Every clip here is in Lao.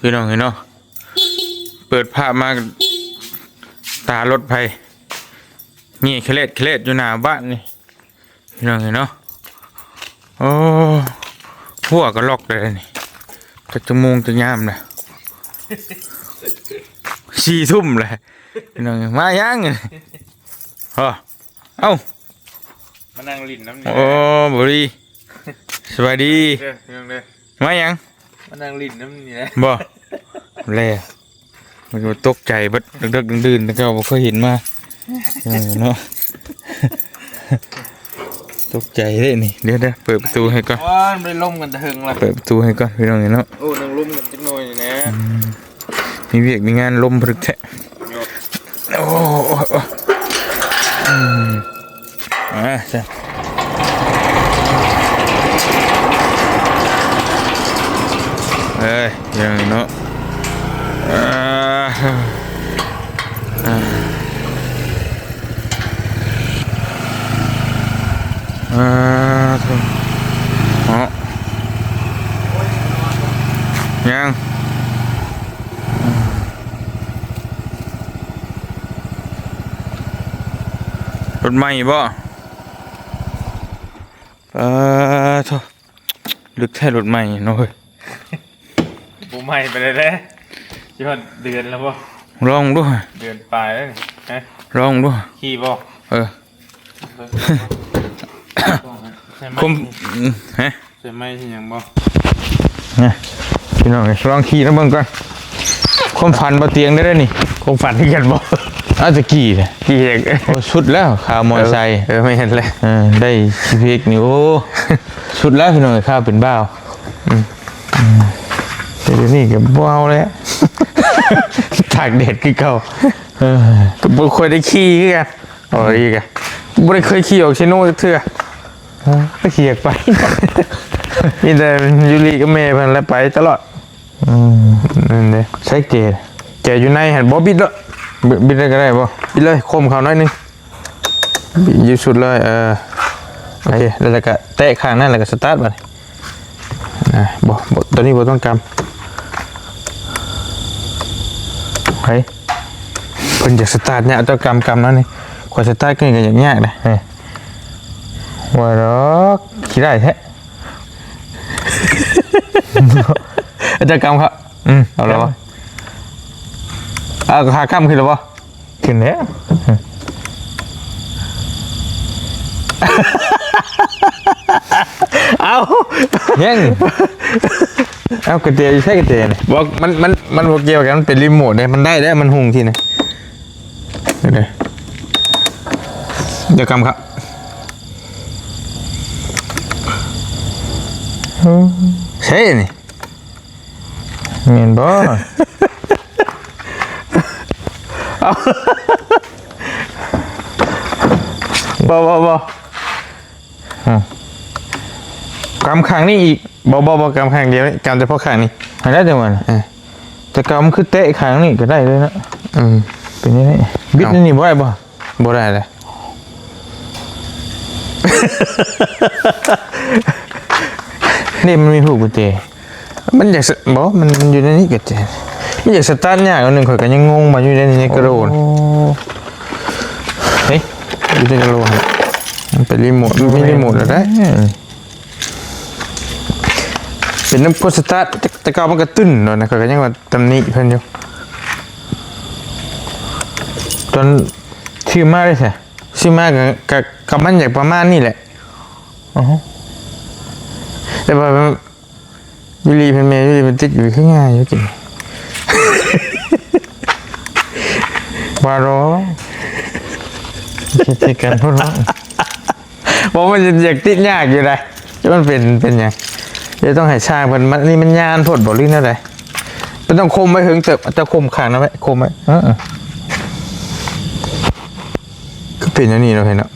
ພີ່ນ້ອງເອີຍເນາະ ເປີດພາບມາ ຕາລົດໃຜ ແຍ່ແຄເລັດແຄເລັດຢູ່ໜ້າບ້ານນີ້ ພີ່ນ້ອງເອີຍເນາະ. ໂອ້ ຫົວກໍລັອກໄດ້ນີ້ ຈັກ ຈັກໂມງຈັກຍາມລະ ສີ່ທຸ່ມແລ້ວ ພີ່ນ້ອງເອີຍ. ມາຫຍັງ? ຮະ ເອົ້າ ມານັ່ງຫຼິ້ນນຳນີ້. ໂອ້ ແຫຼະ ບໍລີ ສະບາຍດີ ເດີ ພີ່ນ້ອງເດີ. ມາຫຍັງ? ມານັ່ງຫຼິ້ນນຳນີ້ແຫຼະ ບໍ່ ແລະ ມັນກໍຕົກໃຈເບິດ ເດິກໆ ດື່ນໆ ແຕ່ເກົ່າບໍ່ເຄີຍເຫັນມາ ເອີ ເນາະ ຕົກໃຈເດ້ນີ້. ດຽວໆ ເປີດປະຕູໃຫ້ກ່ອນ ໂອ້ຍ ບໍ່ໄດ້ລົມກັນແຕ່ເຫິງລະ ເປີດປະຕູໃຫ້ກ່ອນ ພີ່ນ້ອງເອີຍເນາະ. ໂອ້ ນັ່ງລົມກັນຈັກໜ້ອຍນີ້ແຫຼະ ອືມ ມີວຽກມີງານ ລົມພະລຶກແທ້. ໂອ້ ໂອ້ ໂອ້ ອືມ ອ່າ ຊັ້ນ ເອີຍ ຍັງເນາະ ອ່າ ອ່າ ອ່າ ເນາະ ຍັງ ລົດໃໝ່ບໍ່? ປາໂທ້ ລຶກແທ້ລົດໃໝ່ເນາະເຮີ້ຍ. ບໍ່ໃໝ່ປານໃດເດ້ ຊິຮອດເດືອນແລ້ວບໍ່? ລອງດູ ເດືອນປາຍແລ້ວນີ້ ຮະ ລອງດູ ຂີ່ບໍ່? ເອີ ຄວາມ ຮະ ໃສ່ໄມ້ຊິຫຍັງບໍ່? ນະ ພີ່ນ້ອງເອີຍ ລອງຂີ່ນຳເບິ່ງກ່ອນ. ຄວາມຝັນບໍ່ຕຽງໄດ້ເດ້ນີ້ ຄວາມຝັນຄືກັນບໍ່? ເອົາແຕ່ຂີ່ແຫຼະ ຂີ່ເອງ ໂອ້ ສຸດແລ້ວ ຄາມໍໄຊ ເອີ ເອີ ແມ່ນແຫຼະ ເອີ ໄດ້ຂີ່ເພັກນີ້ ໂອ້ ສຸດແລ້ວ ພີ່ນ້ອງເອີຍ ຄາວເປັນບ່າວ ອືມ ອືມ ແຕ່ດຽວນີ້ກໍບໍ່ເອົາແລ້ວ ຕາກແດດຄືເກົ່າ ເອີ ກໍບໍ່ຄ່ອຍໄດ້ຂີ່ຄືກັນ. ເອົາອີກອະ ບໍ່ໄດ້ເຄີຍຂີ່ອອກເຊໂນຈັກເທື່ອ ເອີ ກໍຂີ່ຢາກໄປ ມີແຕ່ຢູລິກັບແມ່ເພິ່ນແຫຼະໄປຕະຫຼອດ. ອືມ ນັ້ນເດ້ ໃຊ້ແຈ ແຈຢູ່ໃນຫັ້ນບໍ່? ບິດໂລດ ບິດ ບິດໄດ້ກໍໄດ້ບໍ່? ບິດເລີຍ ຄົມເຂົ້າໜ້ອຍໜຶ່ງ ບິດຢູ່ສຸດເລີຍ ເອີ ໂອເຄ ແລ້ວກໍແຕະຂ້າງນັ້ນ ແລ້ວກໍສະຕາດບາດນີ້. ອ່າ ບໍ່ ບໍ່ ຕົວນີ້ບໍ່ຕ້ອງກຳ ເຮີ້ຍ ເພິ່ນຢາກສະຕາດຍາກ ເຈົ້າກຳ ກຳນັ້ນນີ້ ຂ້ອຍສະຕາດກໍຍັງຍາກເດ້ ເອີ ວ່າດອກ ຂີ້ໄດ້ແທ້ ເຈົ້າກຳຄັບ ອືມ ເອົາແລ້ວບໍ່? ເອົາ ຂາກຳຂຶ້ນແລ້ວບໍ່? ຂຶ້ນແລ້ວ ເອົາ ຍັງ ເອົາ ກະແຈຢູ່ໃສ ກະແຈນີ້? ບໍ່ ມັນ ມັນ ມັນບໍ່ກ່ຽວກັນ ມັນເປັນຣີໂມດເດ້ ມັນໄດ້ເດ້ ມັນຮຸ່ງທີ່ນີ້ ເດີ ດຽວກຳຄັບ ເອີ ໃຊ່ນີ້. ແມ່ນບໍ່? ເອົາ ບໍ່ ບໍ່ ບໍ່ ຮະ ກຳຂ້າງນີ້ອີກ ບໍ່ ບໍ່ ບໍ່ ກຳຂ້າງດຽວນີ້ ກຳແຕ່ພໍຂ້າງນີ້ ຫັ້ນແຫຼະ ຈັງຫວະ ເອີ ແຕ່ກຳຄືແຕະຂ້າງນີ້ກໍໄດ້ເລີຍເນາະ ອືມ ເປັນຈັ່ງໃດ ບິດ ເອົ້າ ອັນນີ້ບໍ່ໄດ້ບໍ່? ບໍ່ໄດ້ເລີຍ ນີ້ມັນມີຮູບກະແຈ ມັນຢາກສະ ບໍ່ ມັນ ມັນຢູ່ໃນນີ້ກະແຈ ມັນຢາກສະຕາດຍາກອັນໜຶ່ງ ຂ້ອຍກໍຍັງງົງມາຢູ່ໃນນີ້ ໃນກະໂດນ ໂອ້ ເຮີ້ຍ ຢູ່ໃນກະໂດນ ມັນເປັນຣີໂມດ ມັນມີຣີໂມດແລ້ວເດ້ ເປັນນຳກົດສະຕາດ ແຕ່ ແຕ່ເກົ່າມັນກະຕຶ້ນໂດນນະ ຂ້ອຍກໍຍັງວ່າຕຳໜິເພິ່ນຢູ່ ຕອນຊື້ມາເດ້ ຊື້ມາກໍ ກໍ ກໍມັນຢາກປະມານນີ້ແຫຼະ ອໍ ແຕ່ວ່າ ຢູລີເພິ່ນ ແມ່ຢູລີເພິ່ນຕິດຢູ່ ຄືງ່າຍຢູ່ກິນ ວ່າດອກ ເຮັດໃສ່ກັນໂພດເນາະ ບໍ່ ມັນຢາກຕິດຍາກຢູ່ໃດ ແຕ່ມັນເປັນ ເປັນຫຍັງ ດຽວຕ້ອງໃຫ້ຊ່າງເພິ່ນ ມັນ ນີ້ມັນຍານໂພດບໍ່ ຫຼືແນວໃດ ເພິ່ນຕ້ອງຄົມໄວ້ເຖິງເຕີບ ເຈົ້າຄົມຂ້າງນັ້ນໄວ້ ຄົມໄວ້ ເອີ ຄືເປັນອັນນີ້ເນາະ ເຫັນເນາະ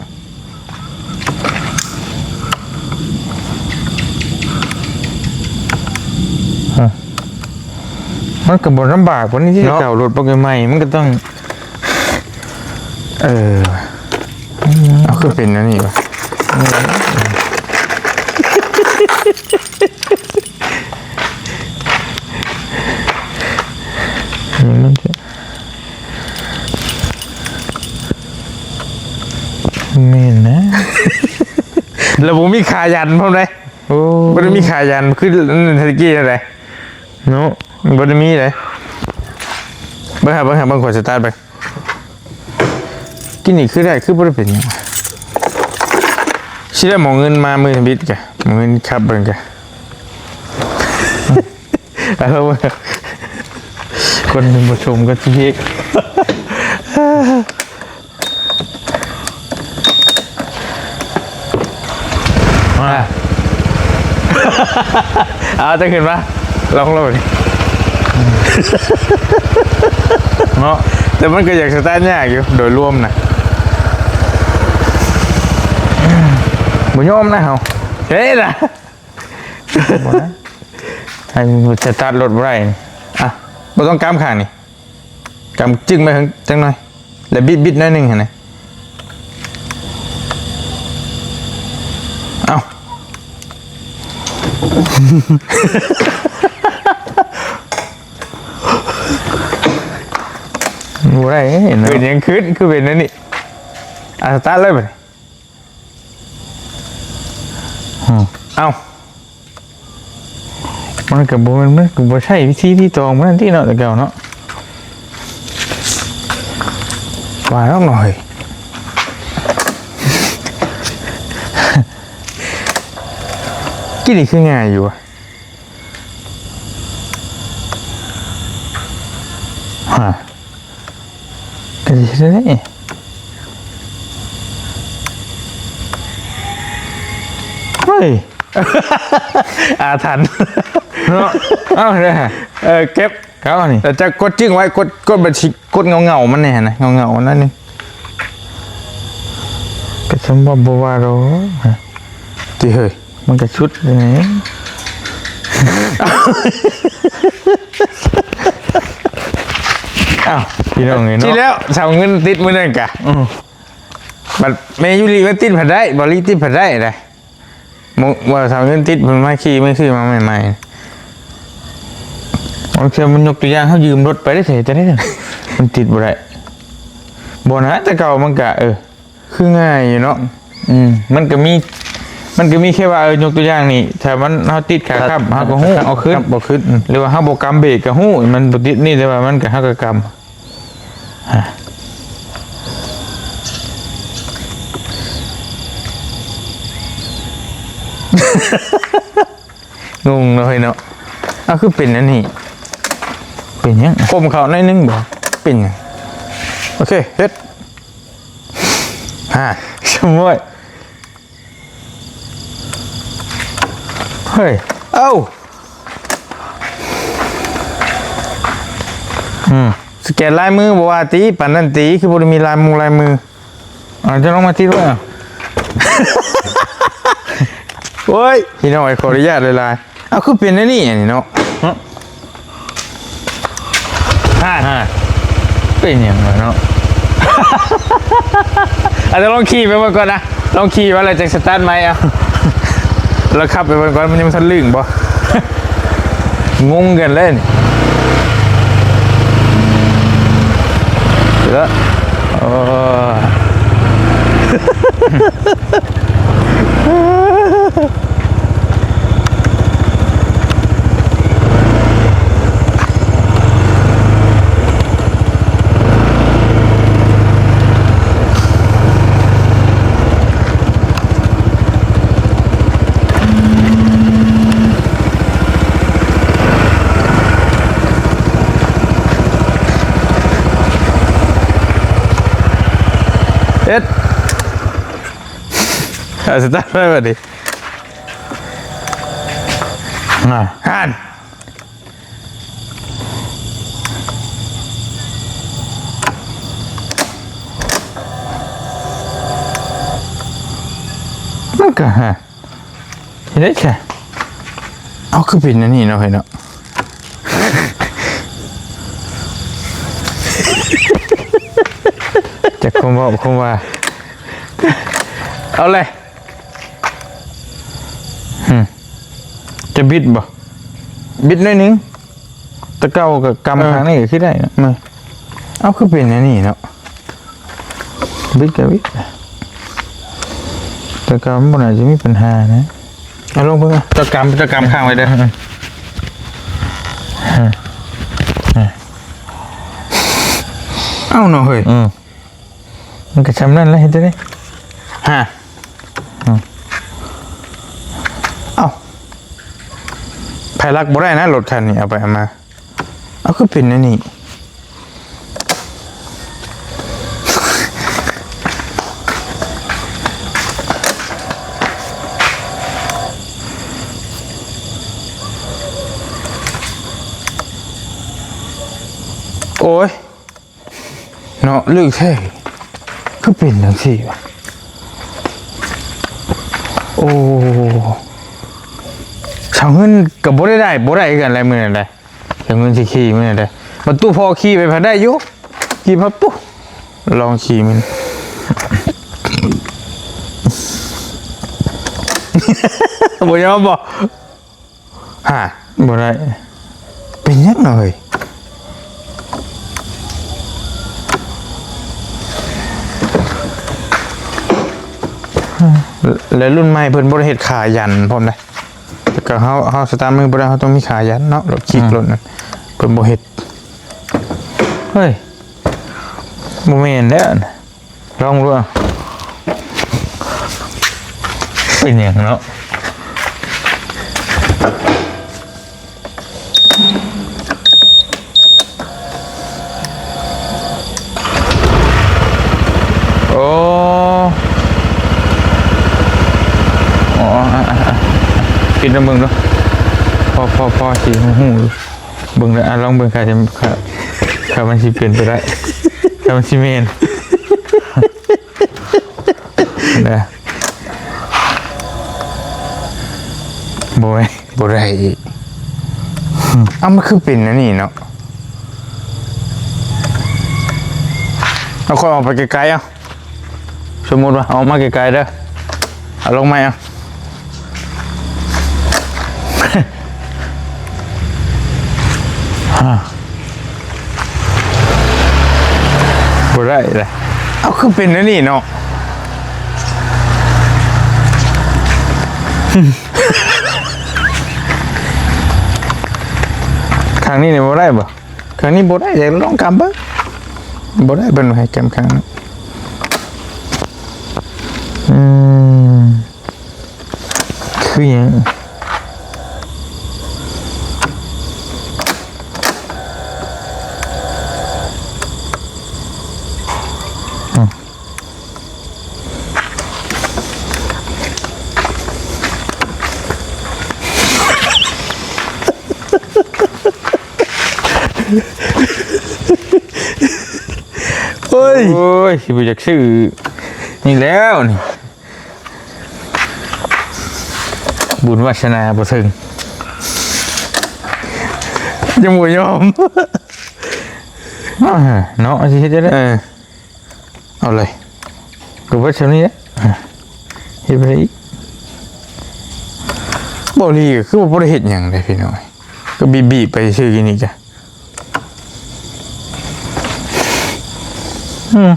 ຮະ ມັນກໍບໍ່ລຳບາກປານນີ້ເນາະ ເຈົ້າລົດບັກໃໝ່ ມັນກໍຕ້ອງ ເອີ ເອົາ ຄືເປັນອັນນີ້ວະ ເອີ. ມັນຈະ ແມ່ນນະ ແລ້ວບໍ່ມີຂາຢັນພ້ອມເດ້. ໂອ້ ບໍ່ໄດ້ມີຂາຢັນ ຄືແຕ່ກີ້ຫັ້ນໃດ ເນາະ ບໍ່ໄດ້ມີເດ້. ເບິ່ງຫາ ເບິ່ງຫາ ເບິ່ງ ຂ້ອຍສະຕາດເບິ່ງ. ກິນນີ້ຄືໄດ້ ຄືບໍ່ໄດ້ເປັນຫຍັງ. ຊິໄດ້ໝໍເງິນມາມື້ທຳອິດກະ ໝໍເງິນຂັບເບິ່ງກະ ເອົາ ຄົນບໍ່ຊົມກໍຊິເຮັດ. ມາ ເອົາ ເຈົ້າຂຶ້ນມາ ລອງໂລດ ເນາະ. ແຕ່ມັນກໍຢາກສະຕາດຍາກຢູ່ ໂດຍລວມນະ ບໍ່ຍອມນະເຮົາ ເຮັດນະ ບໍ່ນະ ໃຫ້ສະຕາດລົດບໍ່ໄດ້. ອ່ະ ບໍ່ຕ້ອງກຳຂ້າງນີ້ ກຳຈຶ່ງໄປເທິງຈັກໜ່ອຍ ແລ້ວບິດໆໜ້ອຍໜຶ່ງຫັ້ນນະ. ເອົ້າ ບໍ່ໄດ້ເນາະ. ເປັນຫຍັງຂຶ້ນ ຄືເປັນແນວນີ້? ອ່ະ ສະຕາດເລີຍບັດນີ້. ອືມ ເອົ້າ ມັນກໍບໍ່ແມ່ນ ມັນກໍບໍ່ໃຊ້ວິທີທີ່ຕອງມັນນັ້ນຕິເນາະ ແຕ່ເກົ່າເນາະ ວ່າດອກເນາະເຮີ້ຍ. ກິນນີ້ຄືງ່າຍຢູ່ຫວາ ຮະ. ເອີ ເຮັດໄດ້ ເຮີ້ຍ ອາຖັນເນາະ. ເອົາເດີ ເອີ ເກັບ ເອົານີ້ ແລ້ວຈະກົດຈຶ້ງໄວ້ ກົດ ກົດບັນຊີ ກົດເງົາໆມັນແດ່ຫັ້ນນະ ເງົາໆນັ້ນນີ້ ກໍສຳບໍ່ ບໍ່ວ່າດອກ ຕິເຮີ້ຍ. ມັນກໍຊຸດແລ້ວ ອ້າວ ພີ່ນ້ອງເອີຍເນາະ ທີ່ແລ້ວສາວເງິນຕິດມື້ນັ້ນກະ ອືມ ບັດແມ່ຢູລິມາຕິດພັດໄດ້ ບໍ່ລີຕິດພັດໄດ້ໃດ ບໍ່ ສາວເງິນຕິດເພິ່ນມາຂີ່ ມາຊື້ມາໃໝ່ໆ. ບາງເທື່ອມັນຍົກຕົວຢ່າງ ເຮົາຢືມລົດໄປໄດ້ໃສ ຈະໄດ້ ມັນຕິດບໍ່ໄດ້ ບໍ່ນະ ແຕ່ເກົ່າມັນກະ ເອີ ຄືງ່າຍຢູ່ເນາະ. ອືມ ມັນກໍມີ ມັນກໍມີແຄ່ວ່າ ເອີ ຍົກຕົວຢ່າງນີ້ ຖ້າມັນ ເຮົາຕິດຂາຄ້ຳ ເຮົາກໍຮູ້ເອົາຂຶ້ນ ເອົາຂຶ້ນ ອືມ ຫຼືວ່າເຮົາບໍ່ກຳເບຣກກໍຮູ້ມັນບໍ່ຕິດນີ້ ແຕ່ວ່າມັນກໍ ເຮົາກໍກຳ ງົງເນາະເຮີ້ຍເນາະ. ເອົາ ຄືເປັນອັນນີ້ ເປັນຫຍັງ? ກົ້ມເຂົ້າໜ້ອຍໜຶ່ງບໍ? ເປັນຫຍັງ? ໂອເຄ ເຮັດ ຫາ ສະໝວຍ ເຮີ້ຍ ເອົ້າ ອືມ ສະແກນລາຍມືບໍ່ວ່າຕິ ປານນັ້ນຕິ ຄືບໍ່ໄດ້ມີລາຍມຸງລາຍມື? ອາ ຈະລອງມາຕິດເບິ່ງ ໂອ້ຍ ພີ່ນ້ອງເອີຍ ຂໍອະນຸຍາດຫຼາຍໆ. ເອົາ ຄືເປັນແນວນີ້ ອັນນີ້ເນາະ ຮະ ຮະ ເປັນຫຍັງວະເນາະ? ອາດຈະລອງຂີ່ໄປເບິ່ງກ່ອນນະ ລອງຂີ່ມາແລ້ວຈັ່ງສະຕາດໃໝ່ເອົາ ລອງຂັບໄປເບິ່ງກ່ອນ ມັນຍັງບໍ່ທັນລື່ນບໍ່? ງົງກັນເລີຍນີ້ ເດີ ໂອ້ ເຮັດ ເອົາສະຕາດໄວ້ບັດນີ້ ນະ ຫັ້ນ ມັນກໍຫາ ເຮັດໄດ້ຊະ ເອົາ ຄືເປັນອັນນີ້ເນາະ ເຮີ້ຍເນາະ ຈັກຄວາມເວົ້າຄວາມວ່າ ເອົາເລີຍ ຫືມ ຈະບິດບໍ່? ບິດໜ້ອຍໜຶ່ງ ແຕ່ເກົ່າກໍກຳ ເອີ ຂ້າງນີ້ກໍຄືໄດ້ເນາະ ແມ່ນ ເອົ້າ ຄືເປັນແນວນີ້ເນາະ ບິດກໍບິດ ແຕ່ກໍມັນບໍ່ໜ້າຈະມີປັນຫານະ ເອົາລົງເບິ່ງ ເຈົ້າກຳ ເຈົ້າກຳຂ້າງໄວ້ເດີ ເອົ້າເນາະເຮີ້ຍ ອືມ ມັນກໍຊ່ຳນັ້ນແຫຼະ ເຮັດຈັ່ງໃດ ຮະ ອືມ ເອົ້າ ໃຜລັກບໍ່ໄດ້ນະ ລົດຄັນນີ້ ເອົາໄປເອົາມາ ເອົາ ຄືເປັນແນວນີ້ ໂອ້ຍ ເນາະ ລຶກແທ້ ຄືເປັນຈັ່ງຊີ້ວະ ໂອ້ ຊາວເງິນກໍບໍ່ໄດ້ ໄດ້ ບໍ່ໄດ້ຄືກັນແຫຼະມື້ນັ້ນໄດ໋ ຊາວເງິນຊິຂີ່ມື້ນັ້ນໄດ໋ ບັດຕູ້ພໍ່ຂີ່ໄປພັດໄດ້ຢູ່ ຂີ່ພັດປຸ ລອງຂີ່ມື້ ບໍ່ຍອມບໍ່? ຮະ ບໍ່ໄດ້ ເປັນຫຍັງເນາະເຮີ້ຍ ແລະລຸ້ນໃໝ່ເພິ່ນບໍ່ໄດ້ເຮັດຂາຢັນພ້ອມເດ້ ແຕ່ກໍເຮົາ ເຮົາສະຕາດມືບໍ່ໄດ້ ເຮົາຕ້ອງມີຂາຢັນເນາະ ລົດ ອືມ ຂີ່ລົດນັ້ນ ເພິ່ນບໍ່ເຮັດ ເຮີ້ຍ ບໍ່ແມ່ນແລ້ວ ລອງດູ ເປັນຫຍັງເນາະ ໂອ້ ອໍ ອ່ະ ອ່ະ ອ່ະ ປິດໃຫ້ເບິ່ງດູ ພໍ ພໍ ພໍຊິຮູ້ ເບິ່ງເດີ ອ່ະ ລອງເບິ່ງ ຖ້າ ຖ້າ ຖ້າມັນຊິເປັນໄປໄດ້ ຖ້າມັນຊິແມ່ນ ເດີ ບໍ່ ບໍ່ໄດ້ອີກ ເອົ້າ ມັນຄືເປັນອັນນີ້ເນາະ ເອົາ ຂ້ອຍອອກໄປໄກໆ ເອົາ ສົມມຸດວ່າອອກມາໄກໆເດີ ເອົາລົງໃໝ່ເອົາ ບໍ່ໄດ້ເລີຍ ເອົາ ຄືເປັນແນວນີ້ເນາະ ຂ້າງນີ້ນີ້ບໍ່ໄດ້ບໍ່? ຂ້າງນີ້ບໍ່ໄດ້ ຢາກລອງກຳເບິ່ງ ບໍ່ໄດ້ ເພິ່ນໃຫ້ກຳຂ້າງ ອືມ ຄືຫຍັງ? ໂອ້ຍ ໂອ້ຍ ຊິບໍ່ຢາກຊື້ນີ້ແລ້ວນີ້ ບຸນວາສະໜາບໍ່ເຖິງ ຍັງບໍ່ຍອມ ເນາະ ຊິເຮັດຈັ່ງໃດ ເອີ ເອົາເລີຍ ກໍເບິດຊ່ຳນີ້ແຫຼະ ເຮັດໄປອີກ ບໍ່ລີກໍຄືວ່າບໍ່ໄດ້ເຮັດຫຍັງເດ້ພີ່ນ້ອງ ກໍບີບໆໄປຊື່ກິນອີກກະ ອືມ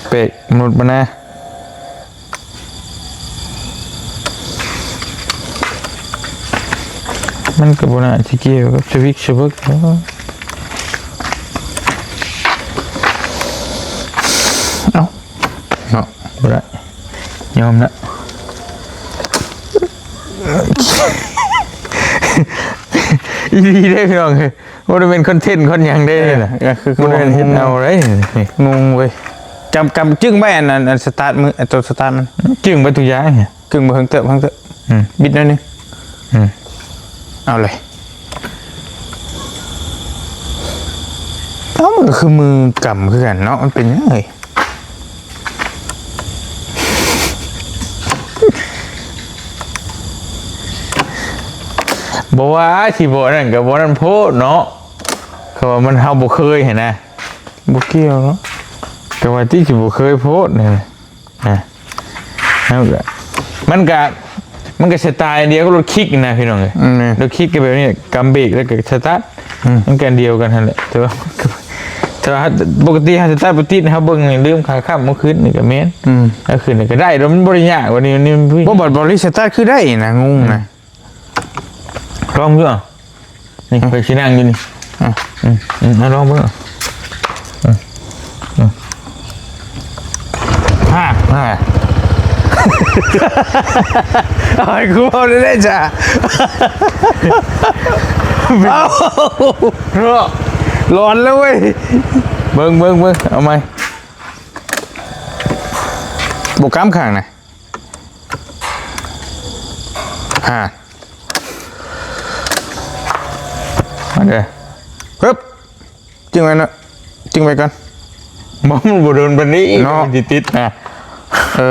ແປກ ມະນຸດບັນນາ ມັນກໍບໍ່ໜ້າຊິກ່ຽວກັບສະວິກສະເວີກດອກ ເອົ້າ ເນາະ ບໍ່ໄດ້ ຍອມລະ ອີ່ຫຼີເດ້ພີ່ນ້ອງເອີຍ ບໍ່ໄດ້ເປັນຄອນເທັນຄອນຫຍັງເດ້ ເອີ ນະ ກໍຄື ບໍ່ໄດ້ເຮັດເອົາເດ້ ນີ້ ງົງເວີຍ ຈຳ ກຳ ຈຶ້ງໄວ້ ອັນ ອັນ ອັນສະຕາດມື ອັນໂຕສະຕາດມັນ ຈຶ້ງໄວ້ທຸກຢ່າງ ຈຶ້ງໄວ້ເທິງເຕີບ ເທິງເຕີບ ອືມ ບິດໜ້ອຍໜຶ່ງ ອືມ ເອົາເລີຍ ເອົ້າ ມັນກໍຄືມືກຳຄືກັນເນາະ ມັນເປັນຫຍັງເອີຍ? ບໍ່ວ່າຊິບໍ່ນັ້ນກໍບໍ່ນັ້ນໂພດເນາະ ເພາະວ່າມັນ ເຮົາບໍ່ເຄີຍຫັ້ນນະ ບໍ່ກ່ຽວເນາະ ກໍວ່າຕິຊິບໍ່ເຄີຍໂພດຫັ້ນນະ ອ່າ ເຮົາກໍ ມັນກໍ ມັນກໍສະໄຕລ໌ດຽວກັບລົດຄິກນະພີ່ນ້ອງເອີຍ. ອືມ ລົດຄິກກໍແບບນີ້ ກຳເບຣກແລ້ວກໍສະຕາດ ອືມ ມັນກໍອັນດຽວກັນຫັ້ນແຫຼະ. ແຕ່ວ່າ ແຕ່ວ່າປົກກະຕິເຮົາສະຕາດບໍ່ຕິດ ເຮົາເບິ່ງລືມຂາຄ້ຳເມື່ອຄືນນີ້ກໍແມ່ນ. ອືມ ເມື່ອຄືນນີ້ກໍໄດ້ດອກ ມັນບໍ່ໄດ້ຍາກ. ວັນນີ້ ວັນນີ້ມັນບໍ່ ບໍ່ ບັດບໍ່ໄດ້ສະຕາດຄືໄດ້ນະ ງົງນະ. ອືມ ລອງເບິ່ງເອົາ. ນີ້ ອືມ ຂ້ອຍຊິນັ່ງຢູ່ນີ້. ອ່ະ ອືມ ອືມ ເອົາລອງເບິ່ງ. ອືມ ອືມ ຮາ ຮາ ເອົາໃຫ້ກູເວົ້າໄດ້ເດ້ຈ້າ. ເອົ້າ ເນາະ ຫຼອນແລ້ວເວີຍ. ເບິ່ງ ເບິ່ງ ເບິ່ງ ເອົາໃໝ່. ບໍ່ກ້ຳຂ້າງນະ. ອ່າ ມາເດີ ຮຶບ ຈຶ່ງໄວ້ເນາະ ຈຶ່ງໄວ້ກ່ອນ. ບໍ່ ມັນບໍ່ດົນປານນີ້ເນາະ ມັນຊິຕິດນະ. ເອີ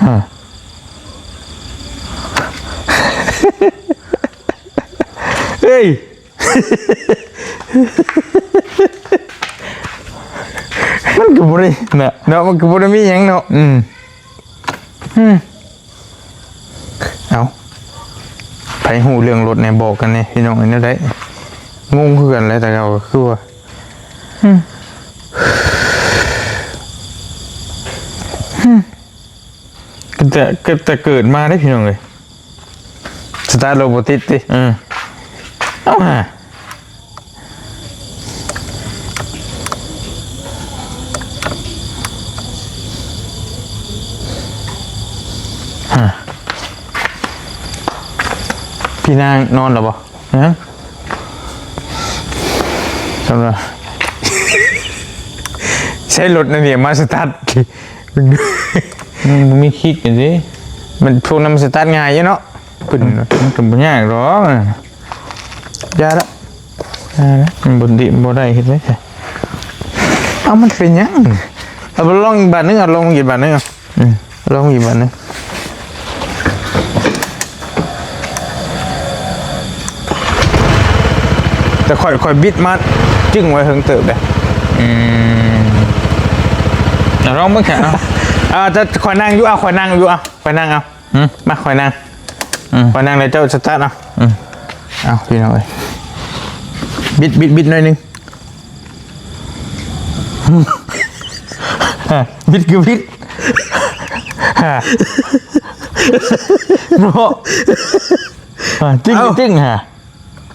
ຮະ ເອີຍ ມັນກໍບໍ່ໄດ້ນະ ເນາະ ມັນກໍບໍ່ໄດ້ມີຫຍັງເນາະ. ອືມ ອືມ ເອົ້າ ໃຜຮູ້ເລື່ອງລົດແດ່ ບອກກັນແດ່ພີ່ນ້ອງ. ແນວໃດ ງົງຄືກັນແຫຼະ ແຕ່ເກົ່າກໍຄືວ່າ ອືມ ອືມ ກໍແຕ່ ກໍແຕ່ເກີດມາເດ້ພີ່ນ້ອງເອີຍ. ສະຕາດລົດບໍ່ຕິດຕິ? ເອີ ເອົາຫາ ຫາ ພີ່ນາງນອນແລ້ວບໍ່? ຍັງ ສຳລັບ ໃຊ້ລົດອັນນີ້ມາສະຕາດ. ມັນບໍ່ມີຄິກຈັ່ງຊີ້ ມັນພວກນັ້ນມັນສະຕາດງ່າຍຢູ່ເນາະ. ປຶ້ນ ມັນກໍບໍ່ຍາກດອກ. ຢ່າລະ ຢ່າລະ ມັນບໍ່ດີ ບໍ່ໄດ້ເຮັດໄດ້. ເອົ້າ ມັນເປັນຫຍັງ? ເອົາໄປລອງອີກບາດໜຶ່ງ ເອົາລອງອີກບາດໜຶ່ງ ເອົາ ອືມ ລອງອີກບາດໜຶ່ງ. ແຕ່ຂ້ອຍ ຂ້ອຍບິດມາຈຶ່ງໄວ້ເຖິງເຕີບເດ້. ອືມ ເອົາລອງເບິ່ງຊະ ເອົາ ເອົາ ແຕ່ຂ້ອຍນັ່ງຢູ່ ເອົາ ຂ້ອຍນັ່ງຢູ່ ເອົາ ຂ້ອຍນັ່ງ ເອົາ ຫືມ ມາ ຂ້ອຍນັ່ງ ອືມ ຂ້ອຍນັ່ງແລ້ວເຈົ້າສະຕາດເອົາ. ອືມ ເອົາ ພີ່ນ້ອງເອີຍ ບິດ ບິດ ບິດໜ້ອຍໜຶ່ງ. ບິດຄືບິດ ເນາະ ຈິ້ງ ເອົ້າ ຈິ້ງຫາ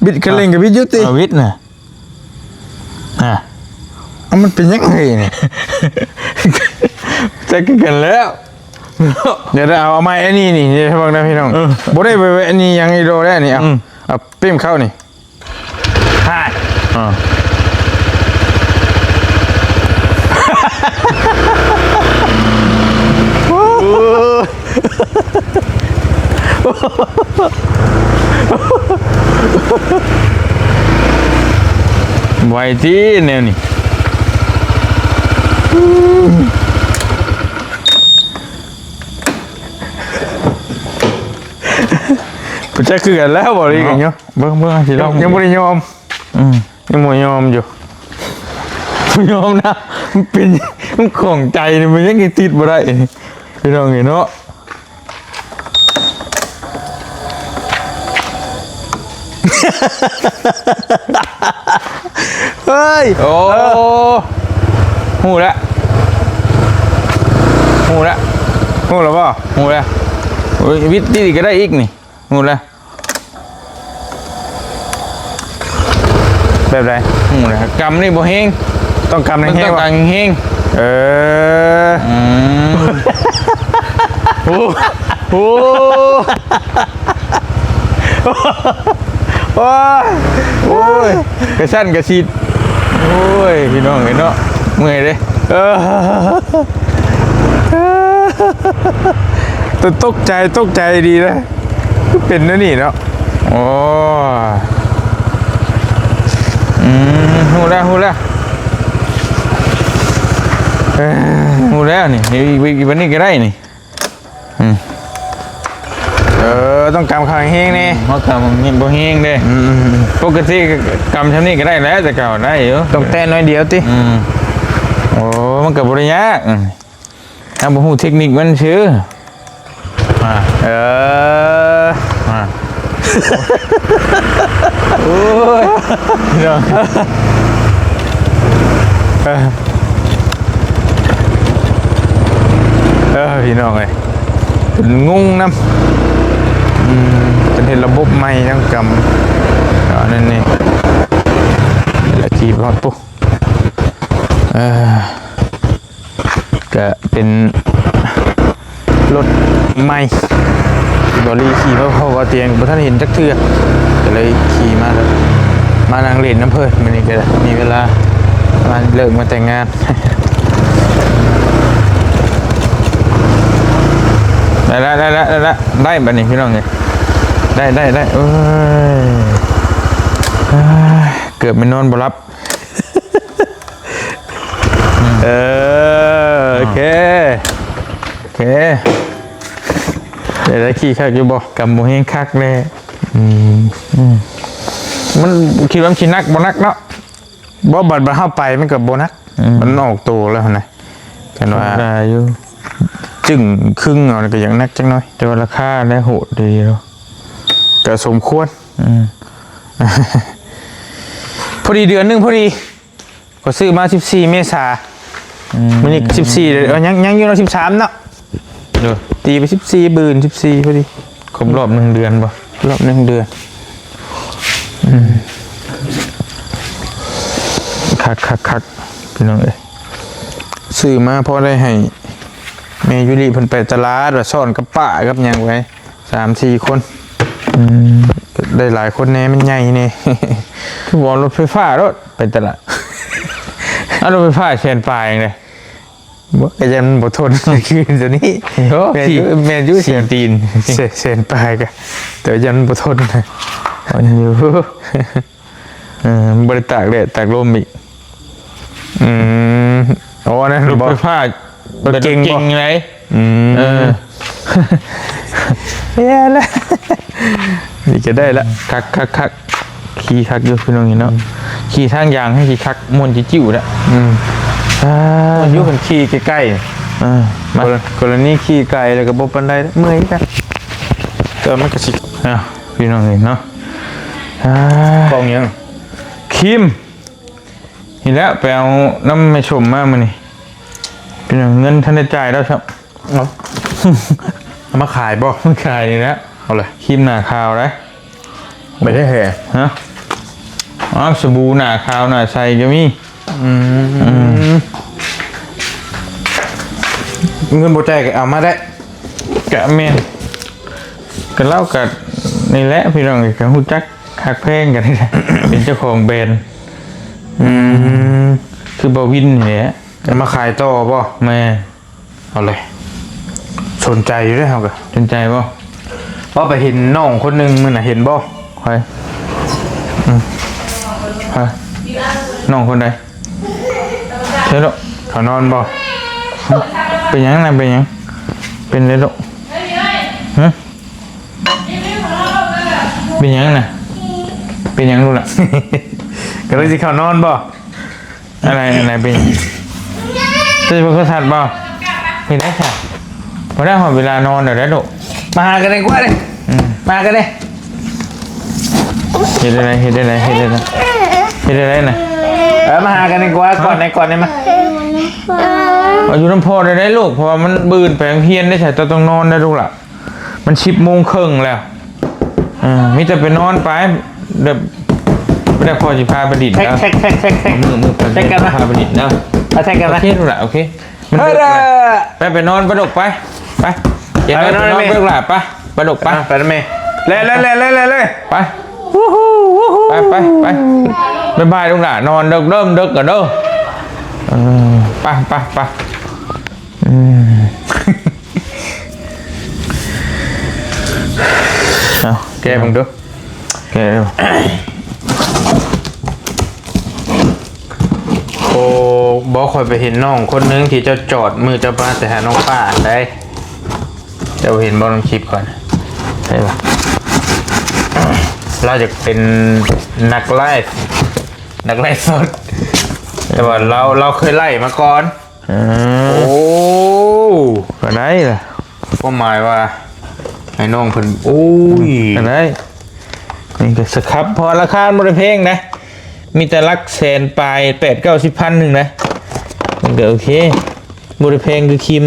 ບິດຄັນເລັ່ງກໍບິດຢູ່ຕິ ເອົາ ບິດນະ ຮະ ເອົາ ມັນເປັນຫຍັງເຮີ້ຍນີ້? ຈັກຄືກັນແລ້ວ. ດຽວ ດຽວເອົາ ເອົາໃໝ່ ອັນນີ້ນີ້ ເບິ່ງນະພີ່ນ້ອງ ເອີ ບໍ່ໄດ້ໄປແວະນີ້ຫຍັງອີ່ໂດແລ້ວນີ້. ເອົາ ອືມ ເອົາປີ້ມເຂົ້ານີ້ ຮາຍ ເອີ ໄວຕິແນວນີ້. ບໍ່ຈັກຄືກັນແລ້ວ ບໍ່ໄດ້ກັນຢູ່ ເນາະ ເບິ່ງ ເບິ່ງ ຊິລອງ ຍັງ ຍັງບໍ່ໄດ້ຍອມ ອືມ ຍັງບໍ່ຍອມຢູ່ ບໍ່ຍອມນະ ມັນເປັນ ມັນຂອງໃຈນີ້ ມັນຍັງຕິດບໍ່ໄດ້ ພີ່ນ້ອງເອີຍເນາະ. ເຮີ້ຍ ໂອ້ ເອີ ຮູ້ແລ້ວ ຮູ້ແລ້ວ ຮູ້ແລ້ວບໍ່? ຮູ້ແລ້ວ ໂອ້ຍ ວິດດີກໍໄດ້ອີກນີ້ ຮູ້ແລ້ວ. ແບບໃດ? ອືມ ກຳນີ້ບໍ່ແຮງ ຕ້ອງກຳແຮງໆ ຕ້ອງກຳແຮງໆ ເອີ ອືມ ໂອ້ ໂອ້ ໂອ້ຍ ໂອ້ຍ ກະຊັ້ນກະຊິດ ໂອ້ຍ ພີ່ນ້ອງເອີຍເນາະ ເມື່ອຍເດ້ ເອີ ແຕ່ຕົກໃຈ ຕົກໃຈດີເດ້. ຄືເປັນແນວນີ້ເນາະ ໂອ້ ອືມ ຮູ້ແລ້ວ ຮູ້ແລ້ວ ເອີ ຮູ້ແລ້ວນີ້ ອີກ ອີກ ອີກບາດນີ້ກໍໄດ້ນີ້ ອືມ ເອີ ຕ້ອງກຳເຂົ້າແຮງໆແດ່ ເຮົາກຳບໍ່ແຮງເດ້ ອືມ ປົກກະຕິກຳຊ່ຳນີ້ກໍໄດ້ແຫຼະ ແຕ່ເກົ່າໄດ້ຢູ່ ຕ້ອງແຕະໜ້ອຍດຽວຕິ ອືມ ໂອ້ ມັນກໍບໍ່ໄດ້ຍາກ ອືມ ເຮົາບໍ່ຮູ້ເທັກນິກມັນຊື່. ມາ ເອີ ມາ ໂອ້ຍ ພີ່ນ້ອງ ເອີ ເອີ ພີ່ນ້ອງເອີຍ ຈົນງົງນຳ ອືມ ເພິ່ນເຮັດລະບົບໃໝ່ນຳກຳ ອັນນັ້ນນີ້ ແລ້ວຂີ່ຮອດປຸ ເອີ ກະເປັນລົດໃໝ່ ທີ່ບ່າວລີຂີ່ມາ ເພາະວ່າຕຽງບໍ່ທັນເຫັນຈັກເທື່ອ ກະເລີຍຂີ່ມາ ມານັ່ງຫຼິ້ນນຳເພິ່ນ ມື້ນີ້ກະມີເວລາ ມາເລີກມາແຕ່ງງານ ໄດ້ລະ ໄດ້ລະ ໄດ້ລະ ໄດ້ບັດນີ້ພີ່ນ້ອງເອີຍ ໄດ້ ໄດ້ ໄດ້ ໂອ້ຍ ເກືອບແມ່ນນອນບໍ່ຫຼັບ. ເອີ ໂອເຄ ໂອເຄ ໄດ້ຂີ່ຄັກຢູ່ບໍ່? ກຳບໍ່ແຮງຄັກແລ້ວ ອືມ ອືມ ມັນ ຄິດວ່າມັນຊິໜັກບໍ່ໜັກເນາະ ບໍ່ ບັດ ບັດເຮົາໄປມັນກໍບໍ່ໜັກ ອືມ ມັນອອກໂຕແລ້ວຫັ້ນນະ ຄັນວ່າ ໄດ້ຢູ່ ຈຶ້ງຄຶ່ງເອົາກໍຢາກໜັກຈັກໜ້ອຍ ແຕ່ວ່າລາຄາແລ້ວໂຫດດີເນາະ ກໍສົມຄວນ ອືມ ພໍດີເດືອນໜຶ່ງພໍດີ ຂ້ອຍຊື້ມາສິບສີ່ເມສາ ອືມ ມື້ນີ້ສິບສີ່ ເອີ ຍັງ ຍັງຢູ່ເນາະ ສິບສາມເນາະ ໂດຍ ຕີໄປສິບສີ່ ບືນສິບສີ່ພໍດີ ຄົບຮອບໜຶ່ງເດືອນບໍ່? ຮອບໜຶ່ງເດືອນ ອືມ ຄັກໆໆ ພີ່ນ້ອງເອີຍ ຊື້ມາພໍໄດ້ໃຫ້ແມ່ຢູລິເພິ່ນໄປຕະຫຼາດ ວ່າຊ້ອນກັບປ້າກັບຫຍັງໄວ້ ສາມສີ່ຄົນ ອືມ ໄດ້ຫຼາຍຄົນແດ່ ມັນໃຫຍ່ແດ່ ຄືບໍ່ເອົາລົດໄຟຟ້າໂລດໄປຕະຫຼາດ ເອົາລົດໄຟຟ້າແສນປາຍຫຍັງເດ້ ບໍ່ ກໍຢ້ານມັນບໍ່ທົນຄືຕົວນີ້ ໂອ້ ແມ່ນຢູ່ ແມ່ນຢູ່ ສີ່ຕີນ ແສນ ແສນປາຍກໍ ແຕ່ວ່າຢ້ານມັນບໍ່ທົນ ມັນຢູ່ ເອີ ບໍ່ໄດ້ຕາກແດດຕາກລົມອີກ ອືມ ໂອ້ ອັນນັ້ນ ລົດໄຟຟ້າ ລົດເກັ່ງບໍ່? ເກັ່ງໄດ ອືມ ເອີ ແຍ່ແລ້ວ ນີ້ກໍໄດ້ລະ ຄັກໆ ຂີ່ຄັກຢູ່ພີ່ນ້ອງເນາະ ອືມ ຂີ່ທາງຢາງໃຫ້ຂີ່ຄັກ ມ່ວນຈິ້ວໆ ລະ ອືມ ອ່າ ມ່ວນຢູ່ຄັນຂີ່ໃກ້ໆ ເອີ ມາ ກໍລະນີຂີ່ໄກແລ້ວກໍບໍ່ປານໃດ ເມື່ອຍຄືກັນ ແຕ່ວ່າມັນກໍຊິ ອ່າ ພີ່ນ້ອງເອີຍເນາະ ອ່າ ຂອງຫຍັງ? ຄຣີມ ນີ້ແຫຼະ ໄປເອົານຳແມ່ຊົມມາມື້ນີ້ ເປັນຫຍັງເງິນທັນໄດ້ຈ່າຍແລ້ວຊ້ຳ ເອົາ ເອົາມາຂາຍບໍ່? ມາຂາຍນີ້ແຫຼະ ເອົາເລີຍ ຄຣີມໜ້າຂາວໄດ໋ ໄປໄດ້ແທ້ ຮະ ອ້າວ ສະບູໜ້າຂາວໜ້າໃສກໍມີ ອືມ ອືມ ເງິນບໍ່ຈ່າຍກໍເອົາມາໄດ້ ກະແມ່ນ ກະລາວກະນີ້ແຫຼະພີ່ນ້ອງ ກະຮູ້ຈັກຮັກແພງກັນນີ້ແຫຼະ ເປັນເຈົ້າຂອງແບຣນ ອືມ ຄືບ່າວວິນນີ້ແຫຼະ ເອົາມາຂາຍຕໍ່ບໍ່? ແມ່ນ ເອົາເລີຍ ສົນໃຈຢູ່ເດ້ເຮົາກະ ສົນໃຈບໍ່? ເພາະໄປເຫັນນ້ອງຄົນໜຶ່ງມື້ນະ ເຫັນບໍ່? ໃຜ? ອືມ ໃຜ? ນ້ອງຄົນໃດ? ເຮັດລູກ ເຂົານອນບໍ່? ເປັນຫຍັງນະ? ເປັນຫຍັງ? ເປັນໄດລູກ? ຮະ? ເປັນຫຍັງນະ? ເປັນຫຍັງລູກລະ? ກຳລັງຊິເຂົ້ານອນບໍ່? ອັນໃດ ອັນໃດ ເປັນຫຍັງ? ເຈົ້າຊິເບິ່ງໂທລະທັດບໍ່? ເຮັດໄດ້ຊະ ບໍ່ໄດ້ ຮອດເວລານອນແລ້ວເດ້ລູກ. ມາຫາກັນດີກວ່າເດ້ ອືມ ມາຫາກັນເດ້. ເຮັດໄດ້ ເຮັດໄດ້ ເຮັດໄດ້ ເຮັດໄດ້ນະ. ເອີ ມາຫາກັນດີກວ່າ ກອດແດ່ ກອດແດ່ ມາ. ເອົາຢູ່ນຳພໍ່ໄດ້ໄດ໋ລູກ ເພາະວ່າມັນບືນໄປໂຮງຮຽນໄດ້ຊະ ເຈົ້າຕ້ອງນອນໄດ້ລູກລະ. ມັນສິບໂມງເຄິ່ງແລ້ວ ເອີ ມີແຕ່ໄປນອນໄປ ແບບ ແບບພໍ່ຊິພາໄປຫຼິ້ນເດີ. ແທັກ ແທັກ ແທັກ ແທັກ ມື້ ມື້ ແທັກກັນ ພາໄປຫຼິ້ນເດີ. ເອົາແທັກກັນ ໂອເຄລູກຫຼານ ໂອເຄ. ມັນເດິກແລ້ວ ໄປ ໄປນອນໄປລູກ ໄປ ໄປ ໄປນອນ ໄປລູກຫຼານ ໄປ ໄປລູກ ໄປ ໄປນຳແມ່ ແລ່ນ ແລ່ນ ແລ່ນ ແລ່ນ ແລ່ນ ໄປ ໄປ ໄປ ໄປ ບາຍບາຍລູກຫຼານ ນອນເດີ ເລີ່ມເດິກແລ້ວເດີ. ເອີ ໄປ ໄປ ໄປ. ອືມ ເອົາ ແກະເບິ່ງດູ ແກະດູ. ໂອ້ ບໍ່ ຂ້ອຍໄປເຫັນນ້ອງຄົນໜຶ່ງທີ່ເຈົ້າຈອດ ມື້ເຈົ້າມາແຕ່ຫານ້ອງປ້າຫັ້ນໃດ໋ ເຈົ້າເຫັນບໍ່ ໃນຄລິບຂ້ອຍ ໃຊ່ບໍ່? ລາວຢາກເປັນນັກໄລຟ໌ ນັກໄລຟ໌ສົດ ແຕ່ວ່າລາວ ລາວເຄີຍໄລຟ໌ມາກ່ອນ. ເອີ ໂອ້ ກໍໄດ້ລະ ຄວາມໝາຍວ່າ ໃຫ້ນ້ອງເພິ່ນ ໂອ້ຍ ກໍໄດ້. ນີ້ກໍສະຄັບ ເພາະວ່າລາຄາມັນບໍ່ໄດ້ແພງນະ ມີແຕ່ຫຼັກແສນປາຍ ແປດເກົ້າສິບພັນໜຶ່ງນະ ນີ້ກໍໂອເຄ ບໍ່ໄດ້ແພງຄືຄຣີມ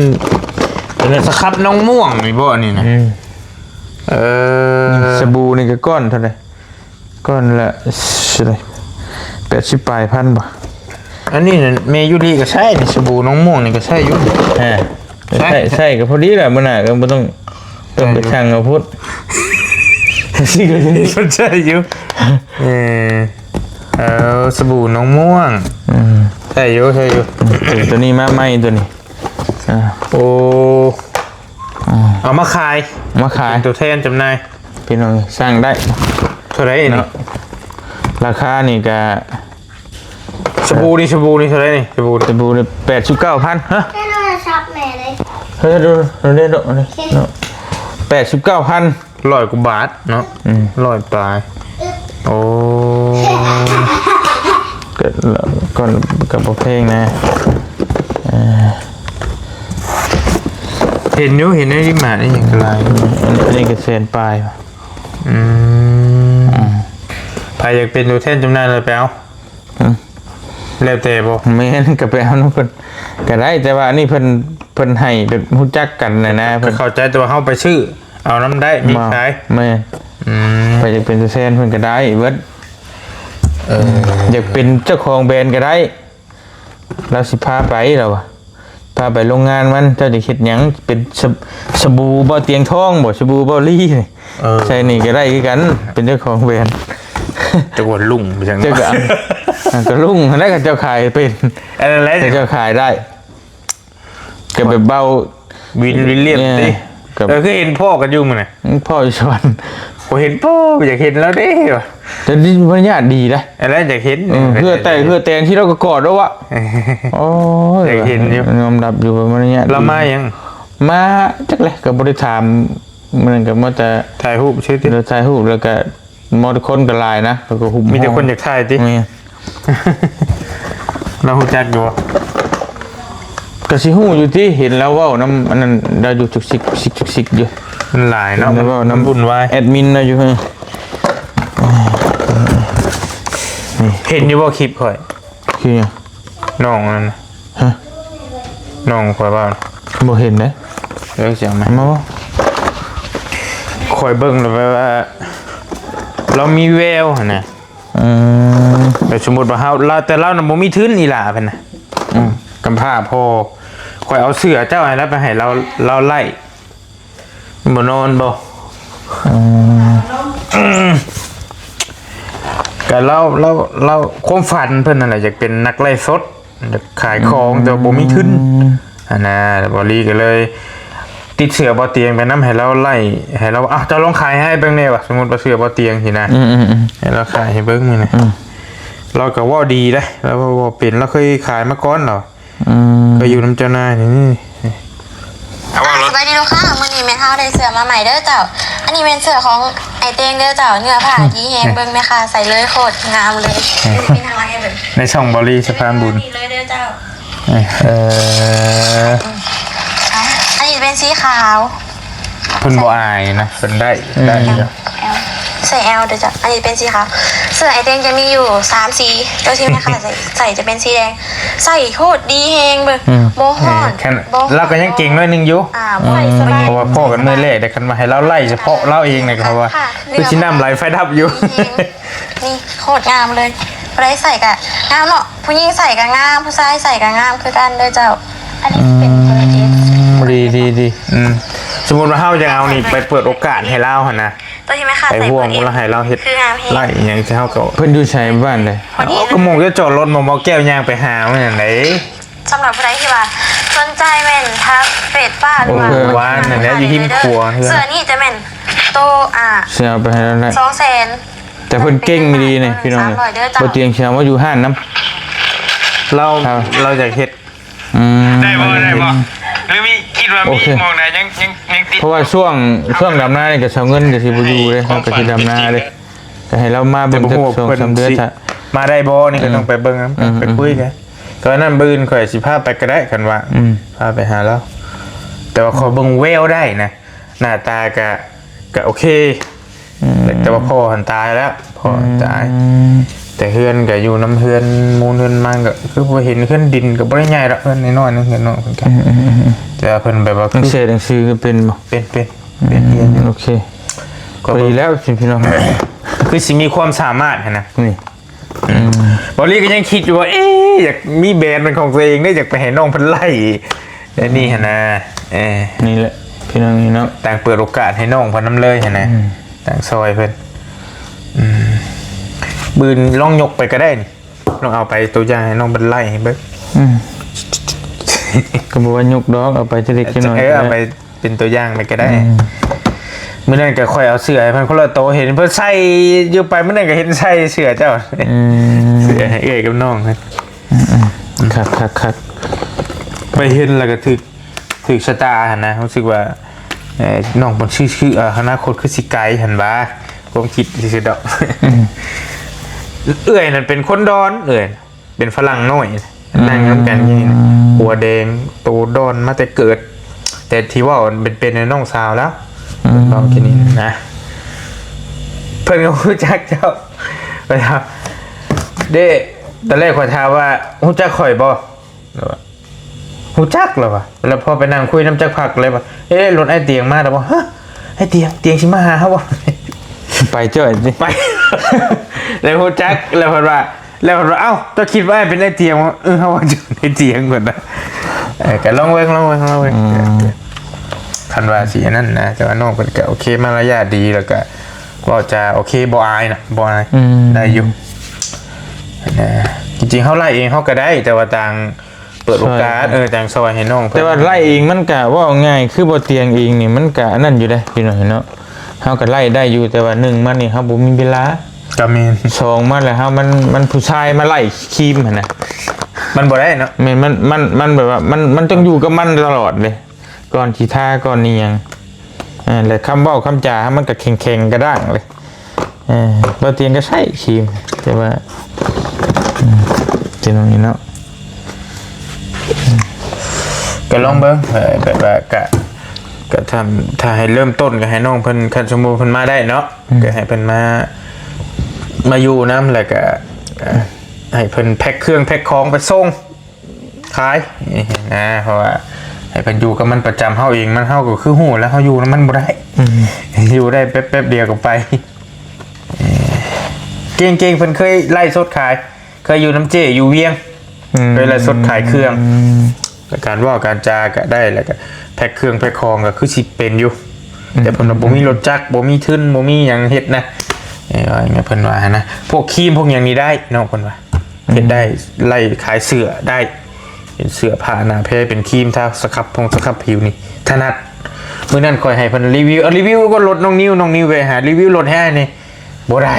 ອັນນັ້ນສະຄັບນ້ອງມ່ວງນີ້ບໍ່ ອັນນີ້ນະ? ອືມ ເອີ ສະບູນີ້ກໍກ້ອນເທົ່າໃດ? ກ້ອນລະເທົ່າໃດ? ແປດສິບປາຍພັນບໍ່? ອັນນີ້ນະ ແມ່ຢູລິກໍໃຊ້ນີ້ ສະບູນ້ອງມ່ວງນີ້ກໍໃຊ້ຢູ່. ເອີ ໃຊ້ ໃຊ້ ໃຊ້ກໍພໍດີລະ ມື້ໜ້າກໍບໍ່ຕ້ອງ ຕ້ອງໄປສັ່ງເອົາພຸ້ນ ໃຊ້ຢູ່. ເອີ ເອີ ສະບູນ້ອງມ່ວງ ອືມ ໃຊ້ຢູ່ ໃຊ້ຢູ່. ໂຕ ໂຕນີ້ມາໃໝ່ ໂຕນີ້ ອ່າ ໂອ້ ອ່າ ເອົາມາຂາຍ ມາຂາຍ ເປັນຕົວແທນຈຳໜ່າຍ ພີ່ນ້ອງ ສັ່ງໄດ້. ເທົ່າໃດນີ້? ເນາະ ລາຄານີ້ກະ ສະບູນີ້ ສະບູນີ້ເທົ່າໃດນີ້? ສະບູ ສະບູນີ້ແປດສິບເກົ້າພັນ. ຮະ? ໃຊ້ໂທລະສັບແມ່ເລີຍ. ເຮີ້ຍ ດູ ດູເດ້ ດູເດ້ ໂອເຄ ເນາະ ແປດສິບເກົ້າພັນ ຮ້ອຍກວ່າບາດເນາະ. ອືມ ຮ້ອຍປາຍ. ໂອ້ ກໍ ກໍ ກໍບໍ່ແພງນະ. ເອີ ເຫັນຢູ່ ເຫັນໃນລິມາດນີ້ຫຍັງກໍຫຼາຍ. ອັນ ອັນນີ້ກໍແສນປາຍ. ອືມ ອ່າ ໃຜຢາກເປັນຕົວແທນຈຳໜ່າຍລະໄປເອົາ. ອືມ ແລ້ວແຕ່ບໍ່? ແມ່ນ ກໍໄປເອົານຳເພິ່ນກໍໄດ້ ແຕ່ວ່າອັນນີ້ເພິ່ນ ເພິ່ນໃຫ້ແບບຮູ້ຈັກກັນນະນະ ກໍເພິ່ນ ເຂົ້າໃຈ ແຕ່ວ່າເຮົາໄປຊື້ເອົານຳໄດ້ ມີຂາຍ. ແມ່ນ ອືມ ໃຜຢາກເປັນຕົວແທນເພິ່ນກໍໄດ້ເບິດ. ເອີ ຢາກເປັນເຈົ້າຂອງແບຣນກໍໄດ້. ລາວຊິພາໄປ ລາວວ່າ ພາໄປໂຮງງານມັນ. ເຈົ້າຈະເຮັດຫຍັງ? ເປັນສະ ສະບູບໍ່ຕຽງທອງບໍ່? ສະບູເບົາລີ ເອີ ໃສ່ນີ້ກໍໄດ້ຄືກັນ ເປັນເຈົ້າຂອງແບຣນ. ຈັກວ່າລຸງໄປຈັ່ງ ເຈົ້າກໍ ອ່າ ກໍລຸງຫັ້ນແຫຼະ ເຂົາເຈົ້າຂາຍເປັນ ອັນນັ້ນແຫຼະ ເຂົາເຈົ້າຂາຍໄດ້ ກໍແບບເບົາ ວິນ ວິນລຽມ ເອີ ຕິ ກໍ ເອີ ຄືເຫັນພໍ້ກັນຢູ່ມື້ນັ້ນ ພໍ້ຢູ່ສະຫວັນ ບໍ່ເຫັນ ພໍ້ ຢາກເຫັນລາວເດ້ວ່າ ແຕ່ນີ້ມາລະຍາດດີນະ ອັນນັ້ນຢາກເຫັນ ເອີ ເຫື່ອແຕກເຫື່ອແຕນທີ່ລາວກໍກອດແລ້ວວະ. ໂອ້ຍ ຢາກເຫັນຢູ່ ຍອມຮັບຢູ່ວ່າມາລະຍາດດີ. ລາວມາຫຍັງ? ມາຈັກແຫຼະ ກໍບໍ່ໄດ້ຖາມ ມື້ນັ້ນກໍມາແຕ່ຖ່າຍຮູບຊື່ຕິ ແລ້ວຖ່າຍຮູບ ແລ້ວກໍ ມາແຕ່ຄົນກໍຫຼາຍນະ ເຂົາກໍຫຸ້ມ ມີແຕ່ຄົນຢາກຖ່າຍຕິ. ແມ່ນ ລາວຮູ້ຈັກຢູ່ບໍ່? ກໍຊິຮູ້ຢູ່ຕິ ເຫັນລາວເວົ້ານຳອັນນັ້ນ ລາວຢູ່ຈຸກຊິກ ຊິກ ຈຸກຊິກຢູ່. ມັນຫຼາຍເນາະ ເຫັນລາວເວົ້ານຳ ມັນວຸ້ນວາຍ ແອດມິນລາວຢູ່. ເອີ ນີ້ ເຫັນຢູ່ບໍ່ຄລິບຂ້ອຍ? ຄືຫຍັງ? ນ້ອງນັ້ນນະ ຮະ? ນ້ອງຂ້ອຍເວົ້າ ບໍ່ເຫັນເດ້. ເອີ ຊິເອົາມາ ມາບໍ່? ຂ້ອຍເບິ່ງແລ້ວແບບວ່າລາວມີແວວຫັ້ນນະ. ອືມ ແຕ່ສົມມຸດວ່າເຮົາ ລາວ ແຕ່ລາວນະບໍ່ມີທຶນ ອີ່ຫຼ້າເພິ່ນນະ. ອືມ ກຳພ້າພໍ່ ຂ້ອຍເອົາເສື້ອເຈົ້າໃຫ້ລາວ ໄປໃຫ້ລາວ ລາວໄລ່ ບໍ່ນອນບໍ່? ອືມ ກະລາວ ລາວ ລາວ ຄວາມຝັນເພິ່ນຫັ້ນແຫຼະ ຢາກເປັນນັກໄລຟ໌ສົດ ຢາກຂາຍຂອງ ອືມ ແຕ່ວ່າບໍ່ມີທຶນຫັ້ນນະ. ບ່າວລີກໍເລີຍຕິດເສື້ອບ່າວຕຽງໄປນຳ ໃຫ້ລາວໄລ່ ໃຫ້ລາວ ເອົາ ເຈົ້າລອງຂາຍໃຫ້ເບິ່ງແດ່ວ່າ ສົມມຸດວ່າເສື້ອບ່າວຕຽງຊີ້ນະ. ອືມໆໆ ໃຫ້ລາວຂາຍໃຫ້ເບິ່ງມື້ນີ້. ອືມ ລາວກໍເວົ້າດີເດ້ ລາວເວົ້າເປັນ ລາວເຄີຍຂາຍມາກ່ອນລາວ. ອືມ ກໍຢູ່ນຳເຈົ້ານາຍນີ້. ອ່າ ສະບາຍດີລູກຄ້າ ມື້ນີ້ແມ່ເຖົ້າໄດ້ເສື້ອມາໃໝ່ເດີເຈົ້າ. ອັນນີ້ແມ່ນເສື້ອຂອງອ້າຍເຕັງເດີເຈົ້າ ເນື້ອຜ້າດີແຮງ. ເອີ ເບິ່ງແມ່ຄ້າໃສ່ເລີຍ ໂຄດງາມເລີຍ. ເອີ ໃນຊ່ອງບ່າວລີສະພານບຸນເລີຍເດີເຈົ້າ. ເອີ ອັນນີ້ເປັນສີຂາວ. ເພິ່ນບໍ່ອາຍນະ ເພິ່ນໄດ້ ອືມ ໄດ້ຢູ່. ແອລ ໃສ່ແອລເດີເຈົ້າ. ອັນນີ້ເປັນສີຂາວ ເສື້ອອ້າຍເຕັງຈະມີຢູ່ສາມສີ ໂຕທີ່ແມ່ຄ້າໃສ່ ໃສ່ຈະເປັນສີແດງ ໃສ່ໂຄດດີແຮງເບິ່ງ. ອືມ ບໍ່ຮ້ອນ ແມ່ນ ບໍ່ ລາວກໍຍັງເກັ່ງໜ້ອຍໜຶ່ງຢູ່. ອ່າ ບໍ່ໃຫ້ສະບາຍ ອືມ ເພາະວ່າພໍ້ກັນມື້ແລກເດ້ ຄັນວ່າໃຫ້ລາວໄລ່ສະເພາະລາວເອງນະ ກໍວ່າຄືຊິນ້ຳໄຫຼໄຟດັບຢູ່. ນີ້ໂຄດງາມເລີຍ ຜູ້ໃດໃສ່ກໍງາມເນາະ. ຜູ້ຍິງໃສ່ກໍງາມ ຜູ້ຊາຍໃສ່ກໍງາມຄືກັນເດີເຈົ້າ. ອັນນີ້ເປັນເບີເອັດ ອືມ ດີ ດີ ດີ. ອືມ ສົມມຸດວ່າເຮົາຢາກເອົານີ້ໄປເປີດໂອກາດໃຫ້ລາວຫັ້ນນະ ໂຕທີ່ແມ່ຄ້າໃສ່ ໄປຮ່ວມ ເປີດເອັດ ລະໃຫ້ລາວເຮັດ ຄືງາມແຮງ ໄລ່ອີ່ຫຍັງທີ່ເຮົາກໍ ເພິ່ນຢູ່ໃສບ້ານໃດ? ເອົາ ກໍໝ່ອງຈະຈອດລົດ ໝ່ອງເບົາແກ້ວຍ່າງໄປຫາມັນຫັ້ນເດ້. ສຳລັບຜູ້ໃດທີ່ວ່າສົນໃຈແມ່ນທັກເຟສປ້າ ຫຼືວ່າ ໂອ້ ວານນັ້ນແຫຼະ ຢູ່ຮິມຂົວ. ເສື້ອນີ້ຈະແມ່ນໂຕ ອ່າ ຊິເອົາໄປໃຫ້ລາວໄດ້ ສອງແສນ ແຕ່ເພິ່ນເກັ່ງອີ່ຫຼີນີ້ພີ່ນ້ອງ. ສາມຮ້ອຍເດີເຈົ້າ. ບໍ່ຕຽງຊິເອົາມາຢູ່ຮ້ານນຳ ລາວ ລາວຢາກເຮັດ. ອືມ ໄດ້ບໍ່ ໄດ້ບໍ່ ຫຼືມີ ຄິດວ່າມີ ໂອເຄ ໝ່ອງໃດຍັງ ຍັງ ຍັງຕິດ. ເພາະວ່າຊ່ວງ ຊ່ວງດຳນານີ້ກໍຊາວເງິນກໍຊິບໍ່ຢູ່ເດ້ ເຮົາກໍຊິດຳນາເດ້ ກໍໃຫ້ລາວມາເບິ່ງຈັກສອງສາມເດືອນ ມາໄດ້ບໍ່ນີ້ ກໍຕ້ອງໄປເບິ່ງນຳ ອືມ ໄປຄຸຍກັນ. ຕອນນັ້ນມື້ອື່ນຂ້ອຍຊິພາໄປກໍໄດ້ ຄັນວ່າ ອືມ ພາໄປຫາລາວ ແຕ່ວ່າຂໍເບິ່ງແວວໄດ້ນະ ໜ້າຕາກະ ກໍໂອເຄ ອືມ ແຕ່ວ່າພໍ່ຫັ້ນຕາຍແລ້ວ ພໍ່ຫັ້ນຕາຍ ອືມ ແຕ່ເຮືອນກໍຢູ່ນຳເຮືອນມູນເຮືອນມັນ ກໍຄືບໍ່ເຫັນເຮືອນດິນ ກໍບໍ່ໄດ້ໃຫຍ່ດອກ ເຮືອນນ້ອຍໆ ເຮືອນນ້ອງເພິ່ນກໍ ອືມໆໆ ແຕ່ວ່າເພິ່ນແບບວ່າ ໜັງສື ໜັງສືກໍເປັນບໍ່? ເປັນ ເປັນ ອືມ ເປັນຮຽນຢູ່ ໂອເຄ ກໍ ກໍດີແລ້ວ ພີ່ນ້ອງ ຄືຊິມີຄວາມສາມາດຫັ້ນນະ ນີ້ ອືມ ອືມ ບ່າວລີກໍຍັງຄິດຢູ່ວ່າ ເອ ຢາກມີແບຣນເປັນຂອງຕົວເອງເດ້ ຢາກໄປໃຫ້ນ້ອງເພິ່ນໄລ່ ແນວນີ້ຫັ້ນນະ ເອີ ນີ້ແຫຼະ ພີ່ນ້ອງ ນີ້ເນາະ ຕ່າງເປີດໂອກາດໃຫ້ນ້ອງເພິ່ນນຳເລີຍຫັ້ນນະ ອືມ ຕ່າງຊ່ອຍເພິ່ນ ອືມ ບືນລອງຍົກໄປກໍໄດ້ນີ້ ລອງເອົາໄປຕົວຢ່າງໃຫ້ນ້ອງເພິ່ນໄລ່ໃຫ້ເບິ່ງ ອືມ ກໍບໍ່ວ່າຍົກດອກ ເອົາໄປຈະເລັກຈະໜ້ອຍ ເອີ ເອົາໄປ ເປັນຕົວຢ່າງໄປກໍໄດ້ ອືມ ມື້ນັ້ນກໍຂ້ອຍເອົາເສື້ອໃຫ້ເພິ່ນຄົນລະໂຕ ເຫັນເພິ່ນໃສ່ຢູ່ໄປ ມື້ນັ້ນກໍເຫັນໃສ່ເສື້ອເຈົ້າ ອືມ ເສື້ອໃຫ້ເອື້ອຍກັບນ້ອງ ອືມໆ ຄັກໆໆ ໄປເຫັນແລ້ວກໍຖືກ ຖືກຊະຕາຫັ້ນນະ ຮູ້ສຶກວ່າ ເອີ ນ້ອງເພິ່ນຊື່ ອະນາຄົດຄືຊິໄກຫັ້ນຫວາ ຄວາມຄິດຊື່ໆດອກ ອືມ ເອື້ອຍນັ້ນເປັນຄົນດອນ ເອື້ອຍ ເປັນຝຣັ່ງນ້ອຍ ອືມ ນັ່ງນຳກັນຢູ່ນີ້ນະ ຫົວແດງ ໂຕດອນມາແຕ່ເກີດ ແຕ່ທີ່ເວົ້າເປັນໆ ນ້ອງສາວແລ້ວ ອືມ ເວົ້າທີ່ນີ້ນະ ເພິ່ນກໍຮູ້ຈັກເຈົ້າ ໄປຖາມ ເດ້ ຕອນແລກຂ້ອຍຖາມວ່າ ຮູ້ຈັກຂ້ອຍບໍ່? ລາວວ່າ ຮູ້ຈັກ ລາວວ່າ ແລ້ວພໍໄປນັ່ງຄຸຍນຳຈັກພັກ ລາວວ່າ ເອະ ລົດອ້າຍຕຽງມາ ລາວວ່າ ຮະ ອ້າຍຕຽງ ຕຽງຊິມາຫາເຮົາບໍ່? ໄປເຈີຕິ ໄປ ແລ້ວຮູ້ຈັກ ແລ້ວເພິ່ນວ່າ ແລ້ວເພິ່ນວ່າ ເອົ້າ ເຈົ້າຄິດວ່າອ້າຍເປັນອ້າຍຕຽງບໍ່? ເອີ ເຮົາວ່າເຈົ້າເປັນອ້າຍຕຽງ ເພິ່ນວ່າ ເອີ ກໍລອງເບິ່ງ ລອງເບິ່ງ ລອງເບິ່ງ ອືມ ຄັນວ່າຊິອັນນັ້ນນະ ແຕ່ວ່ານ້ອງເພິ່ນກໍໂອເຄ ມາລະຍາດດີ ແລ້ວກໍເວົ້າຈາໂອເຄ ບໍ່ອາຍນະ ບໍ່ອາຍ ອືມ ໄດ້ຢູ່ ນະ ຈິງໆ ເຮົາໄລ່ເອງເຮົາກໍໄດ້ ແຕ່ວ່າຕ່າງ ເປີດໂອກາດ ຊ່ອຍ ເອີ ຈັ່ງຊ່ອຍໃຫ້ນ້ອງເພິ່ນ ແຕ່ວ່າໄລ່ເອງມັນກະ ເວົ້າງ່າຍ ຄືບໍ່ຕຽງເອງນີ້ ມັນກະອັນນັ້ນຢູ່ເດ້ ພີ່ນ້ອງເນາະ ເຮົາກະໄລ່ໄດ້ຢູ່ ແຕ່ວ່າໜຶ່ງມານີ້ເຮົາບໍ່ມີເວລາ ກະແມ່ນ ສອງມາແລ້ວເຮົາ ມັນ ມັນຜູ້ຊາຍມາໄລ່ຄຣີມຫັ້ນນະ ມັນບໍ່ໄດ້ເນາະ ແມ່ນ ມັນ ມັນ ມັນແບບວ່າ ມັນ ມັນຕ້ອງຢູ່ກັບມັນຕະຫຼອດເດ້ ກ່ອນຊິທາ ກ່ອນອີ່ຫຍັງ ອ່າ ແລະ ຄຳເວົ້າຄຳຈາມັນກໍແຂງໆ ກະດ້າງເລີຍ ເອີ ບ່າວຕຽງກໍໃຊ້ຄຣີມ ແຕ່ວ່າ ອືມ ເປັນຢ່າງນີ້ເນາະ ກໍລອງເບິ່ງ ເອີ ແບບວ່າກະ ກະຖ້າ ຖ້າໃຫ້ເລີ່ມຕົ້ນກໍໃຫ້ນ້ອງເພິ່ນ ຄັນສົມມຸດເພິ່ນມາໄດ້ເນາະ ອືມ ກໍໃຫ້ເພິ່ນມາ ມາຢູ່ນຳ ແລ້ວກໍ ເອີ ໃຫ້ເພິ່ນແພັກເຄື່ອງແພັກຂອງໄປສົ່ງ ຂາຍນະ ເພາະວ່າໃຫ້ເພິ່ນຢູ່ກັບມັນປະຈຳ ເຮົາເອງມັນ ເຮົາກໍຄືຮູ້ແລ້ວ ເຮົາຢູ່ນຳມັນບໍ່ໄດ້ ອືມ ຢູ່ໄດ້ແປັບໆ ດຽວກໍໄປ ເອີ ເກັ່ງໆ ເພິ່ນເຄີຍໄລ້ສົດຂາຍ ເຄີຍຢູ່ນຳເຈ້ຢູ່ວຽງ ອືມ ເຄີຍໄລ້ສົດຂາຍເຄື່ອງ ແລະ ການເວົ້າການຈາກໍໄດ້ ແລ້ວກໍແພັກເຄື່ອງແພັກຂອງກໍຄືຊິເປັນຢູ່ ອືມ ແຕ່ເພິ່ນວ່າບໍ່ມີລົດຈັກ ບໍ່ມີທຶນ ບໍ່ມີຫຍັງເຮັດນະ ເອີ ເພິ່ນວ່າຫັ້ນນະ ພວກຄຣີມພວກຫຍັງນີ້ໄດ້ ນ້ອງເພິ່ນວ່າ ເຮັດໄດ້ ອືມ ໄລ່ຂາຍເສື້ອໄດ້ ເປັນເສື້ອຜ້າໜ້າແພ ເປັນຄຣີມທາສະຄັບ ຜົງສະຄັບຜິວນີ້ ຖະໜັດ ມື້ນັ້ນຂ້ອຍໃຫ້ເພິ່ນຣີວິວ ເອົາຣີວິວກໍລົດນ້ອງນິວ ນ້ອງນິວໄປຫາຣີວິວລົດໃຫ້ອ້າຍນີ້ ບໍ່ໄດ້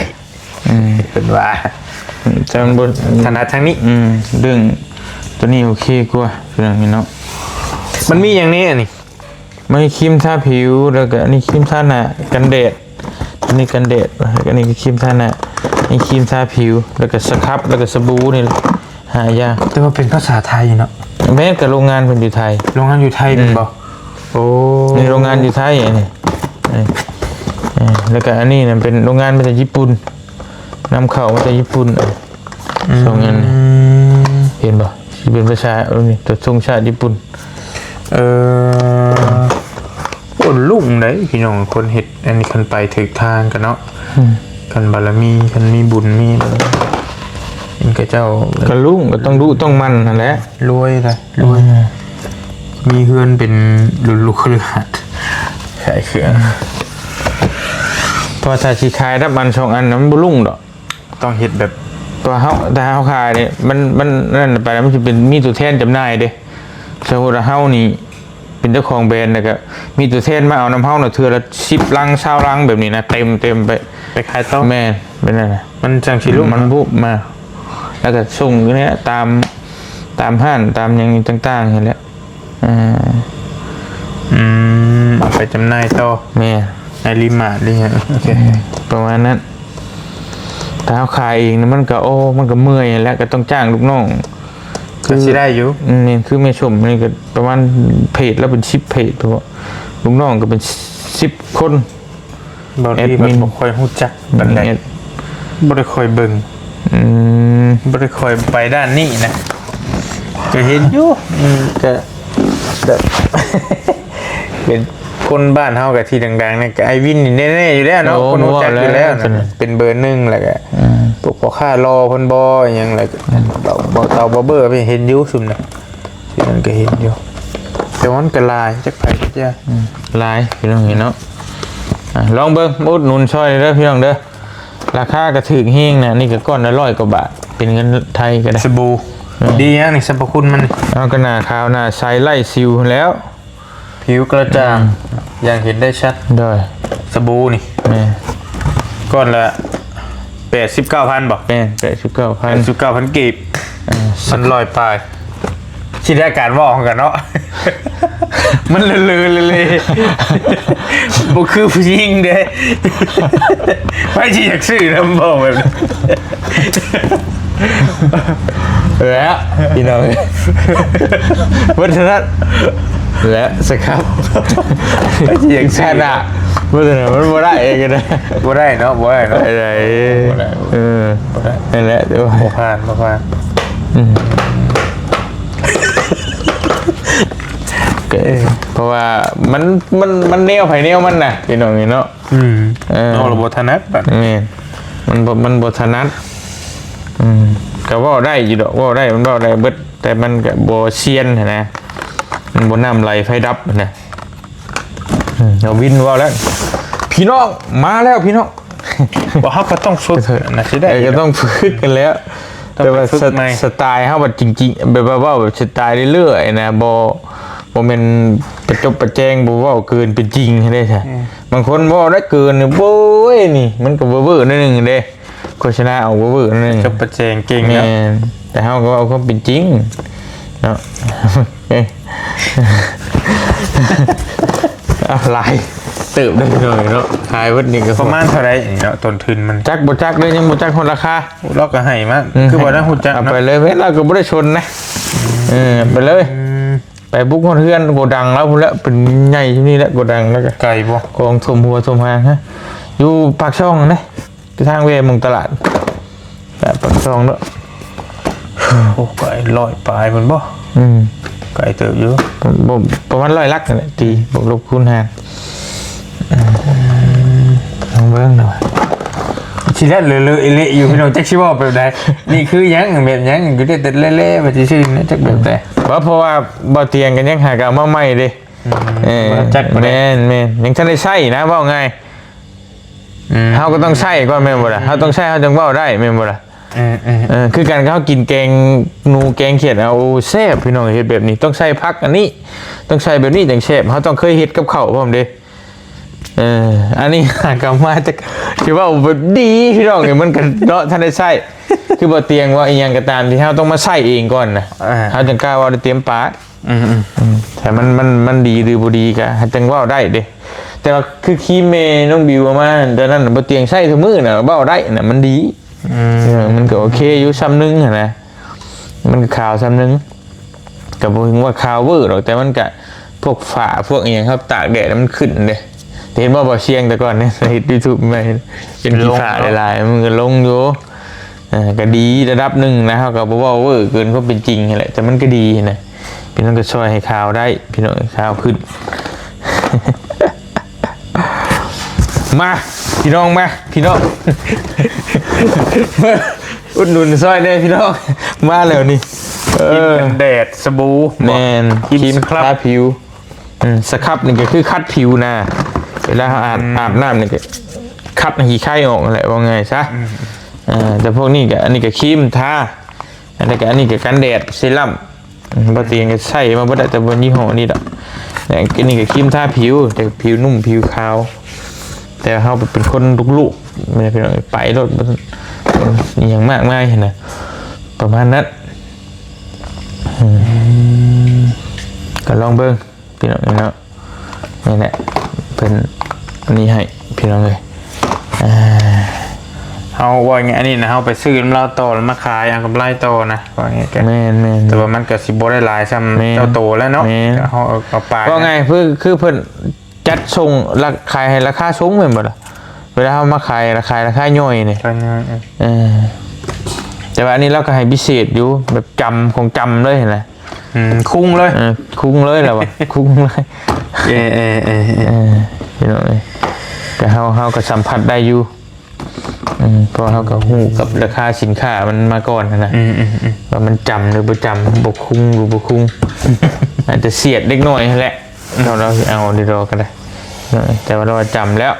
ອືມ ເພິ່ນວ່າ ແຕ່ມັນບໍ່ຖະໜັດທາງນີ້ ອືມ ເລື່ອງໂຕນີ້ໂອເຄກວ່າ ເລື່ອງນີ້ເນາະ ມັນມີຫຍັງແດ່ອັນນີ້? ມັນມີຄຣີມທາຜິວ ແລ້ວກໍອັນນີ້ຄຣີມທາໜ້າກັນແດດ ອັນນີ້ກັນແດດ ແລ້ວກໍອັນນີ້ກໍຄຣີມທາໜ້າ ນີ້ຄຣີມທາຜິວ ແລ້ວກໍສະຄັບ ແລ້ວກໍສະບູນີ້ແຫຼະ ຫ້າຢ່າງ ແຕ່ວ່າເປັນພາສາໄທເນາະ ແມ່ນ ກໍໂຮງງານເພິ່ນຢູ່ໄທ ໂຮງງານຢູ່ໄທແມ່ນບໍ່? ອືມ ໂອ້ ນີ້ໂຮງງານຢູ່ໄທ ອັນນີ້ ເອີ ເອີ ແລ້ວກໍອັນນີ້ນະເປັນໂຮງງານມາຈາກຍີ່ປຸ່ນ ນຳເຂົ້າມາຈາກຍີ່ປຸ່ນ ອືມ ສອງອັນນີ້ ເຫັນບໍ່? ຊິເປັນພາສາ ເອີ ນີ້ ຕົວຊົງຊາດຍີ່ປຸ່ນ ເອີ ໂອ້ ລຸ້ງໃດ໋ພີ່ນ້ອງ ຄົນເຮັດອັນນີ້ ຄັນໄປຖືກທາງກໍເນາະ ອືມ ຄັນບາລະມີ ຄັນມີບຸນມີ ເຫັນເຂົາເຈົ້າ ກໍລຸ້ງ ກໍຕ້ອງດຸຕ້ອງໝັ່ນຫັ້ນແຫຼະ ລວຍລະ ລວຍ ອືມ ມີເຮືອນເປັນລຸ້ນລູກຄະລືຫາດ ຂາຍເຄື່ອງ ເພາະວ່າຖ້າຊິຂາຍດັບອັນສອງອັນນະ ມັນບໍ່ລຸ້ງດອກ. ຕ້ອງເຮັດແບບ ແຕ່ວ່າເຮົາ ຖ້າເຮົາຂາຍນີ້ ມັນ ມັນນັ້ນໄປແລ້ວ ມັນຊິເປັນ ມີຕົວແທນຈຳໜ່າຍເດ້. ສົມມຸດວ່າເຮົານີ້ເປັນເຈົ້າຂອງແບຣນ ແລ້ວກໍມີຕົວແທນມາເອົານຳເຮົານະ ເທື່ອລະສິບລັງ ຊາວລັງແບບນີ້ນະ ເຕັມ ເຕັມໄປ ໄປຂາຍຕໍ່. ແມ່ນ ເປັນນັ້ນນະ ມັນຈັ່ງຊິລຸ້ງ ມັນບຸບມາ ແລ້ວກໍສົ່ງຢູ່ນີ້ແຫຼະ ຕາມ ຕາມຮ້ານ ຕາມຫຍັງຕ່າງໆ ນີ້ແຫຼະ. ອ່າ ອືມ ເອົາໄປຈຳໜ່າຍຕໍ່ ແມ່ນ ໃນຣີມາດນີ້ ໂອເຄ ປະມານນັ້ນ. ຖ້າເຮົາຂາຍເອງນະ ມັນກໍ ໂອ້ ມັນກໍເມື່ອຍແຫຼະ ກໍຕ້ອງຈ້າງລູກນ້ອງ ກໍຊິໄດ້ຢູ່. ອືມ ແມ່ນ ຄືແມ່ຊົມນີ້ກໍປະມານເພຈລະເປັນສິບເພຈ ເພາະວ່າລູກນ້ອງກໍເປັນສິບຄົນ. ບາງທີ ແອັດມິນ ເພິ່ນບໍ່ຄ່ອຍຮູ້ຈັກປານໃດ ແອັດ ບໍ່ໄດ້ຄ່ອຍເບິ່ງ ອືມ ບໍ່ໄດ້ຄ່ອຍໄປດ້ານນີ້ນະ ກໍເຫັນຢູ່ ອືມ ກໍແບບ ເປັນຄົນບ້ານເຮົາກໍທີ່ດັງໆນີ້ ກໍອ້າຍວິນນີ້ແນ່ໆຢູ່ແລ້ວເນາະ ໂອ້ ຄົນຮູ້ຈັກຢູ່ແລ້ວນະ ເປັນເບີໜຶ່ງ ແລ້ວກໍ ອືມ ພວກພໍ່ຄ້າຫຼໍ່ເພິ່ນບໍ່ ອີ່ຫຍັງ ແລ້ວກໍ ອືມ ເບົາເຕົາເບົາເບີ ເຫັນຢູ່ຊຸມນະ ທີ່ນັ້ນກໍເຫັນຢູ່ ແຕ່ວ່າມັນກໍຫຼາຍ ຈັກໃຜຈັກຢ່າ ອືມ ຫຼາຍ ພີ່ນ້ອງເອີຍເນາະ ອ່າ ລອງເບິ່ງ ມາອຸດໜູນຊ່ອຍເດີພີ່ນ້ອງເດີ ລາຄາກໍຖືກແຮງນະ ນີ້ກໍກ້ອນລະຮ້ອຍກວ່າບາດ ເປັນເງິນໄທກໍໄດ້ ສະບູ ເອີ ດີຫຍັງນີ້ ສັບພະຄຸນມັນນີ້ ເອົາ ກໍໜ້າຂາວໜ້າໃສ ໄຮ້ສິວຫັ້ນແລ້ວ ຜິວກະຈ່າງ ອືມ ຢ່າງເຫັນໄດ້ຊັດ ໂດຍ ສະບູນີ້ ແມ່ນ ກ້ອນລະ ແປດສິບເກົ້າພັນບໍ່? ແມ່ນ ແປດສິບເກົ້າພັນ ແປດສິບເກົ້າພັນກີບ ເອີ ມັນຮ້ອຍປາຍ ຊິໄດ້ການເວົ້າຂອງກັນເນາະ ມັນເລີໆເລໆ ບໍ່ຄືຜູ້ຍິງເດ້ ໃຜຊິຢາກຊື້ນຳ ເວົ້າແບບນັ້ນ ແລ້ວພີ່ນ້ອງເອີຍ ເບິດເທົ່ານັ້ນ ແລະ ສະຄັບ ໃຜຊິຢາກຊື້ນຳ ເບິດເທົ່ານັ້ນ ມັນບໍ່ໄດ້ເອງນະ ບໍ່ໄດ້ເນາະ ບໍ່ໄດ້ເນາະ ບໍ່ໄດ້ ບໍ່ໄດ້ ເອີ ບໍ່ໄດ້ ນັ້ນແຫຼະ ໂອ້ຍ ບໍ່ຜ່ານ ບໍ່ຜ່ານ ອືມ ກໍ ເອີ ເພາະວ່າມັນ ມັນ ມັນແນວໃຜແນວມັນນະ ພີ່ນ້ອງເອີຍເນາະ ອືມ ເອີ ເຮົາລະບໍ່ຖະໜັດບາດ ແມ່ນ ມັນບໍ່ ມັນບໍ່ຖະໜັດ ອືມ ກໍເວົ້າໄດ້ຢູ່ດອກ ເວົ້າໄດ້ ມັນເວົ້າໄດ້ເບິດ ແຕ່ມັນກໍບໍ່ຊຽນຫັ້ນນະ ມັນບໍ່ນ້ຳໄຫຼໄຟດັບຫັ້ນນະ ອືມ ເອົາວິນເວົ້າແລ້ວ ພີ່ນ້ອງ ມາແລ້ວພີ່ນ້ອງ ວ່າເຮົາກໍຕ້ອງຝຶກນະ ຊິໄດ້ ເອີ ກໍຕ້ອງຝຶກກັນແລ້ວ ຕ້ອງໄປຝຶກໃໝ່ ແຕ່ວ່າສະ ສະໄຕເຮົາບັດຈິງໆ ແບບວ່າເວົ້າແບບສະໄຕເລື້ອຍໆນະ ບໍ່ ບໍ່ແມ່ນປະຈົບປະແຈງ ບໍ່ເວົ້າເກີນເປັນຈິງຫັ້ນເດ້ ອືມ ບາງຄົນເວົ້າໄດ້ເກີນນີ້ ໂອ້ຍ ນີ້ມັນກໍເວີໆໜ້ອຍໜຶ່ງເດ້ ໂຄສະນາອອກເວີໆໜ້ອຍໜຶ່ງ ປະຈົບປະແຈງເກັ່ງເນາະ ແມ່ນ ແຕ່ເຮົາກໍເວົ້າຄວາມເປັນຈິງເນາະ ເອີ ເອົາ ຫຼາຍເຕີບເດີພີ່ນ້ອງເນາະ ຂາຍເບິດນີ້ກໍປະມານເທົ່າໃດນີ້ເນາະ ຕົ້ນທຶນມັນ ຈັກບໍ່ຈັກເລີຍ ຍັງບໍ່ຈັກຮອດລາຄາ ລາວກໍໃຫ້ມາ ອືມ ຄືວ່າໄດ້ຮູ້ຈັກ ເອົາໄປເລີຍ ແມ່ນລາວກໍບໍ່ໄດ້ຊົນນະ ເອີ ເອົາໄປເລີຍ ອືມ ໄປບຸກຮອດເຮືອນໂກດັງລາວພຸ້ນແຫຼະ ເປັນໃຫຍ່ຢູ່ນີ້ແຫຼະໂກດັງລາວກໍ ໄກບໍ່? ກອງຖົມຫົວຖົມຫາງຮະ ຢູ່ປາກຊ່ອງຫັ້ນເດ້ ທາງແວ່ໝ່ອງຕະຫຼາດ ແບບປາກຊ່ອງເນາະ ໂອ້ ໄກ ຮ້ອຍປາຍພຸ້ນບໍ່? ອືມ ໄກເຕີບຢູ່ ບໍ່ ປະມານຮ້ອຍຫຼັກຫັ້ນແຫຼະ ຕີບວກລົບຄູນຫານ ອືມ ລອງເບິ່ງເນາະ ຊິແລ່ນເລີໆເອເລະຢູ່ ພີ່ນ້ອງ ຈັກຊິເວົ້າແບບໃດ ນີ້ຄືຫຍັງ ແບບຫຍັງ ຢູ່ໄດ້ແຕ່ເລໆ ວ່າຊິຊື່ນະ ຈັກແບບໃດ ບໍ່ ເພາະວ່າບໍ່ຕຽງກັນຍັງຫາກະເອົາມາໃໝ່ເດ້ ອືມ ເອີ ບໍ່ຈັກປານໃດ ແມ່ນໆ ຍັງທັນໄດ້ໃຊ້ນະ ເວົ້າງ່າຍ ອືມ ເຮົາກໍຕ້ອງໃຊ້ກ່ອນແມ່ນບໍ່ລະ? ເຮົາຕ້ອງໃຊ້ເຮົາຈັ່ງເວົ້າໄດ້ແມ່ນບໍ່ລະ? ເອີໆ ເອີ ຄືກັນກັບເຮົາກິນແກງໜູແກງຂຽດ ໂອ້ ແຊບ ພີ່ນ້ອງ ເຮັດແບບນີ້ຕ້ອງໃສ່ຜັກອັນນີ້ ຕ້ອງໃສ່ແບບນີ້ຈັ່ງແຊບ ເຮົາຕ້ອງເຄີຍເຮັດກັບເຂົ້າພ້ອມເດ້ ເອີ ອັນນີ້ຫາກຳມາຈາກ ຊິເວົ້າແບບດີ ພີ່ນ້ອງ ມັນກໍເນາະ ທັນໄດ້ໃຊ້ ຄືບໍ່ຕຽງວ່າອີ່ຫຍັງກໍຕາມທີ່ເຮົາຕ້ອງມາໃຊ້ເອງກ່ອນນະ ອ່າ ເຮົາຈັ່ງກ້າເວົ້າໄດ້ເຕັມປາກ ອືມໆ ອືມ ແຕ່ມັນ ມັນ ມັນດີຫຼືບໍ່ດີກໍໃຫ້ຈັ່ງເວົ້າໄດ້ເດ້ ແຕ່ວ່າຄືຄຣີມແມ່ນ້ອງບິວເອົາມາຕອນນັ້ນ ບໍ່ຕຽງໃຊ້ທຸກມື້ນະ ເວົ້າໄດ້ນະ ມັນດີ ອືມ ເອີ ມັນກໍໂອເຄຢູ່ຊ່ຳໜຶ່ງຫັ້ນນະ ມັນກໍຂາວຊ່ຳໜຶ່ງ ກໍບໍ່ເຖິງວ່າຂາວເວີດອກ ແຕ່ມັນກໍພວກຝ້າພວກອີ່ຫຍັງ ເຮົາຕາກແດດມັນຂຶ້ນເດ້ ເຫັນບໍ່ ບໍ່ຊຽງແຕ່ກ່ອນນີ້ ເຮັດຢູທູບໃໝ່ ເປັນຂີ້ຝ້າຫຼາຍໆ ມັນກໍລົງຢູ່ ເອີ ກໍດີລະດັບໜຶ່ງນະ ເຮົາກໍບໍ່ເວົ້າເວີເກີນຄວາມເປັນຈິງຫັ້ນແຫຼະ ແຕ່ມັນກໍດີນະ ພີ່ນ້ອງກໍຊ່ອຍໃຫ້ຂາວໄດ້ ພີ່ນ້ອງ ຂາວຂຶ້ນ ມາ ພີ່ນ້ອງ ມາ ພີ່ນ້ອງ ມາອຸດໜູນຊ່ອຍແດ່ ພີ່ນ້ອງ ມາແລ້ວນີ້ ເອີ ຄຣີມກັນແດດ ສະບູ ແມ່ນ ຄຣີມ ຄຣີມ ສະຄຣັບ ສະຄັບຜິວ ອືມ ສະຄັບນີ້ກໍຄືຂັດຜິວນະ ເວລາເຮົາອາບ ອືມ ອາບນ້ຳນີ້ກໍຂັດໃຫ້ຂີ້ໄຄອອກນັ້ນແຫຼະ ເວົ້າງ່າຍຊະ ອືມ ເອີ ແຕ່ພວກນີ້ກໍ ອັນນີ້ກໍຄຣີມທາ ອັນນີ້ກໍ ອັນນີ້ກໍກັນແດດ ເຊຣຳ ອືມ ບໍ່ຕຽງກໍໃຊ້ມາເບິດແລ້ວ ແຕ່ບໍ່ຍີ່ຫໍ້ນີ້ດອກ ແລະ ອັນນີ້ກໍຄຣີມທາຜິວ ແຕ່ຜິວນຸ້ມຜິວຂາວ ແຕ່ເຮົາເປັນຄົນລຸກໆ ແມ່ນພີ່ນ້ອງ ໄປໂລດ ບໍ່ ອີ່ຫຍັງມາກມາຍຫັ້ນນະ ປະມານນັ້ນ ອືມ ອືມ ກໍລອງເບິ່ງ ພີ່ນ້ອງເນາະ ນີ້ແຫຼະ ເພິ່ນອັນນີ້ໃຫ້ ພີ່ນ້ອງເອີຍ ອ່າ ເຮົາວ່າໄງ ອັນນີ້ນະ ເຮົາໄປຊື້ນຳລາວຕໍ່ ແລ້ວມາຂາຍເອົາກຳໄລຕໍ່ນະ ວ່າໄງກໍ ແມ່ນໆ ແຕ່ວ່າມັນກໍຊິບໍ່ໄດ້ຫຼາຍຊ່ຳ ແມ່ນ ເຈົ້າໂຕແລ້ວເນາະ ແມ່ນ ກໍເຮົາເອົາ ເອົາປາຍ ວ່າໄງ ຄື ຄືເພິ່ນຈັດສົ່ງ ລາ ຂາຍໃຫ້ລາຄາສົ່ງແມ່ນບໍ່ລະ? ເວລາເຮົາມາຂາຍລະ ຂາຍລາຄາຍ່ອຍນີ້ ຂາຍງ່າຍ ເອີ ເອີ ແຕ່ວ່າອັນນີ້ລາວກໍໃຫ້ພິເສດຢູ່ ແບບຈຳຂອງຈຳເລີຍຫັ້ນນະ ອືມ ຄຸ້ງເລີຍ ເອີ ຄຸ້ງເລີຍລະວ່າ ຄຸ້ງເລີຍ ເອີ ເອີ ເອີ ເອີ ເອີ ພີ່ນ້ອງເອີຍ ແຕ່ເຮົາ ເຮົາກໍສຳຜັດໄດ້ຢູ່ ອືມ ເພາະເຮົາກໍຮູ້ກັບລາຄາສິນຄ້າມັນມາກ່ອນຫັ້ນນະ ອືມ ອືມ ອືມ ວ່າມັນຈຳຫຼືບໍ່ຈຳ ບໍ່ຄຸ້ງຫຼືບໍ່ຄຸ້ງ ອາດຈະສຽດເລັກນ້ອຍຫັ້ນແຫຼະ ອືມ ເຮົາ ເຮົາຊິເອົາດອກກໍໄດ້ ແຕ່ວ່າລາວວ່າຈຳແລ້ວ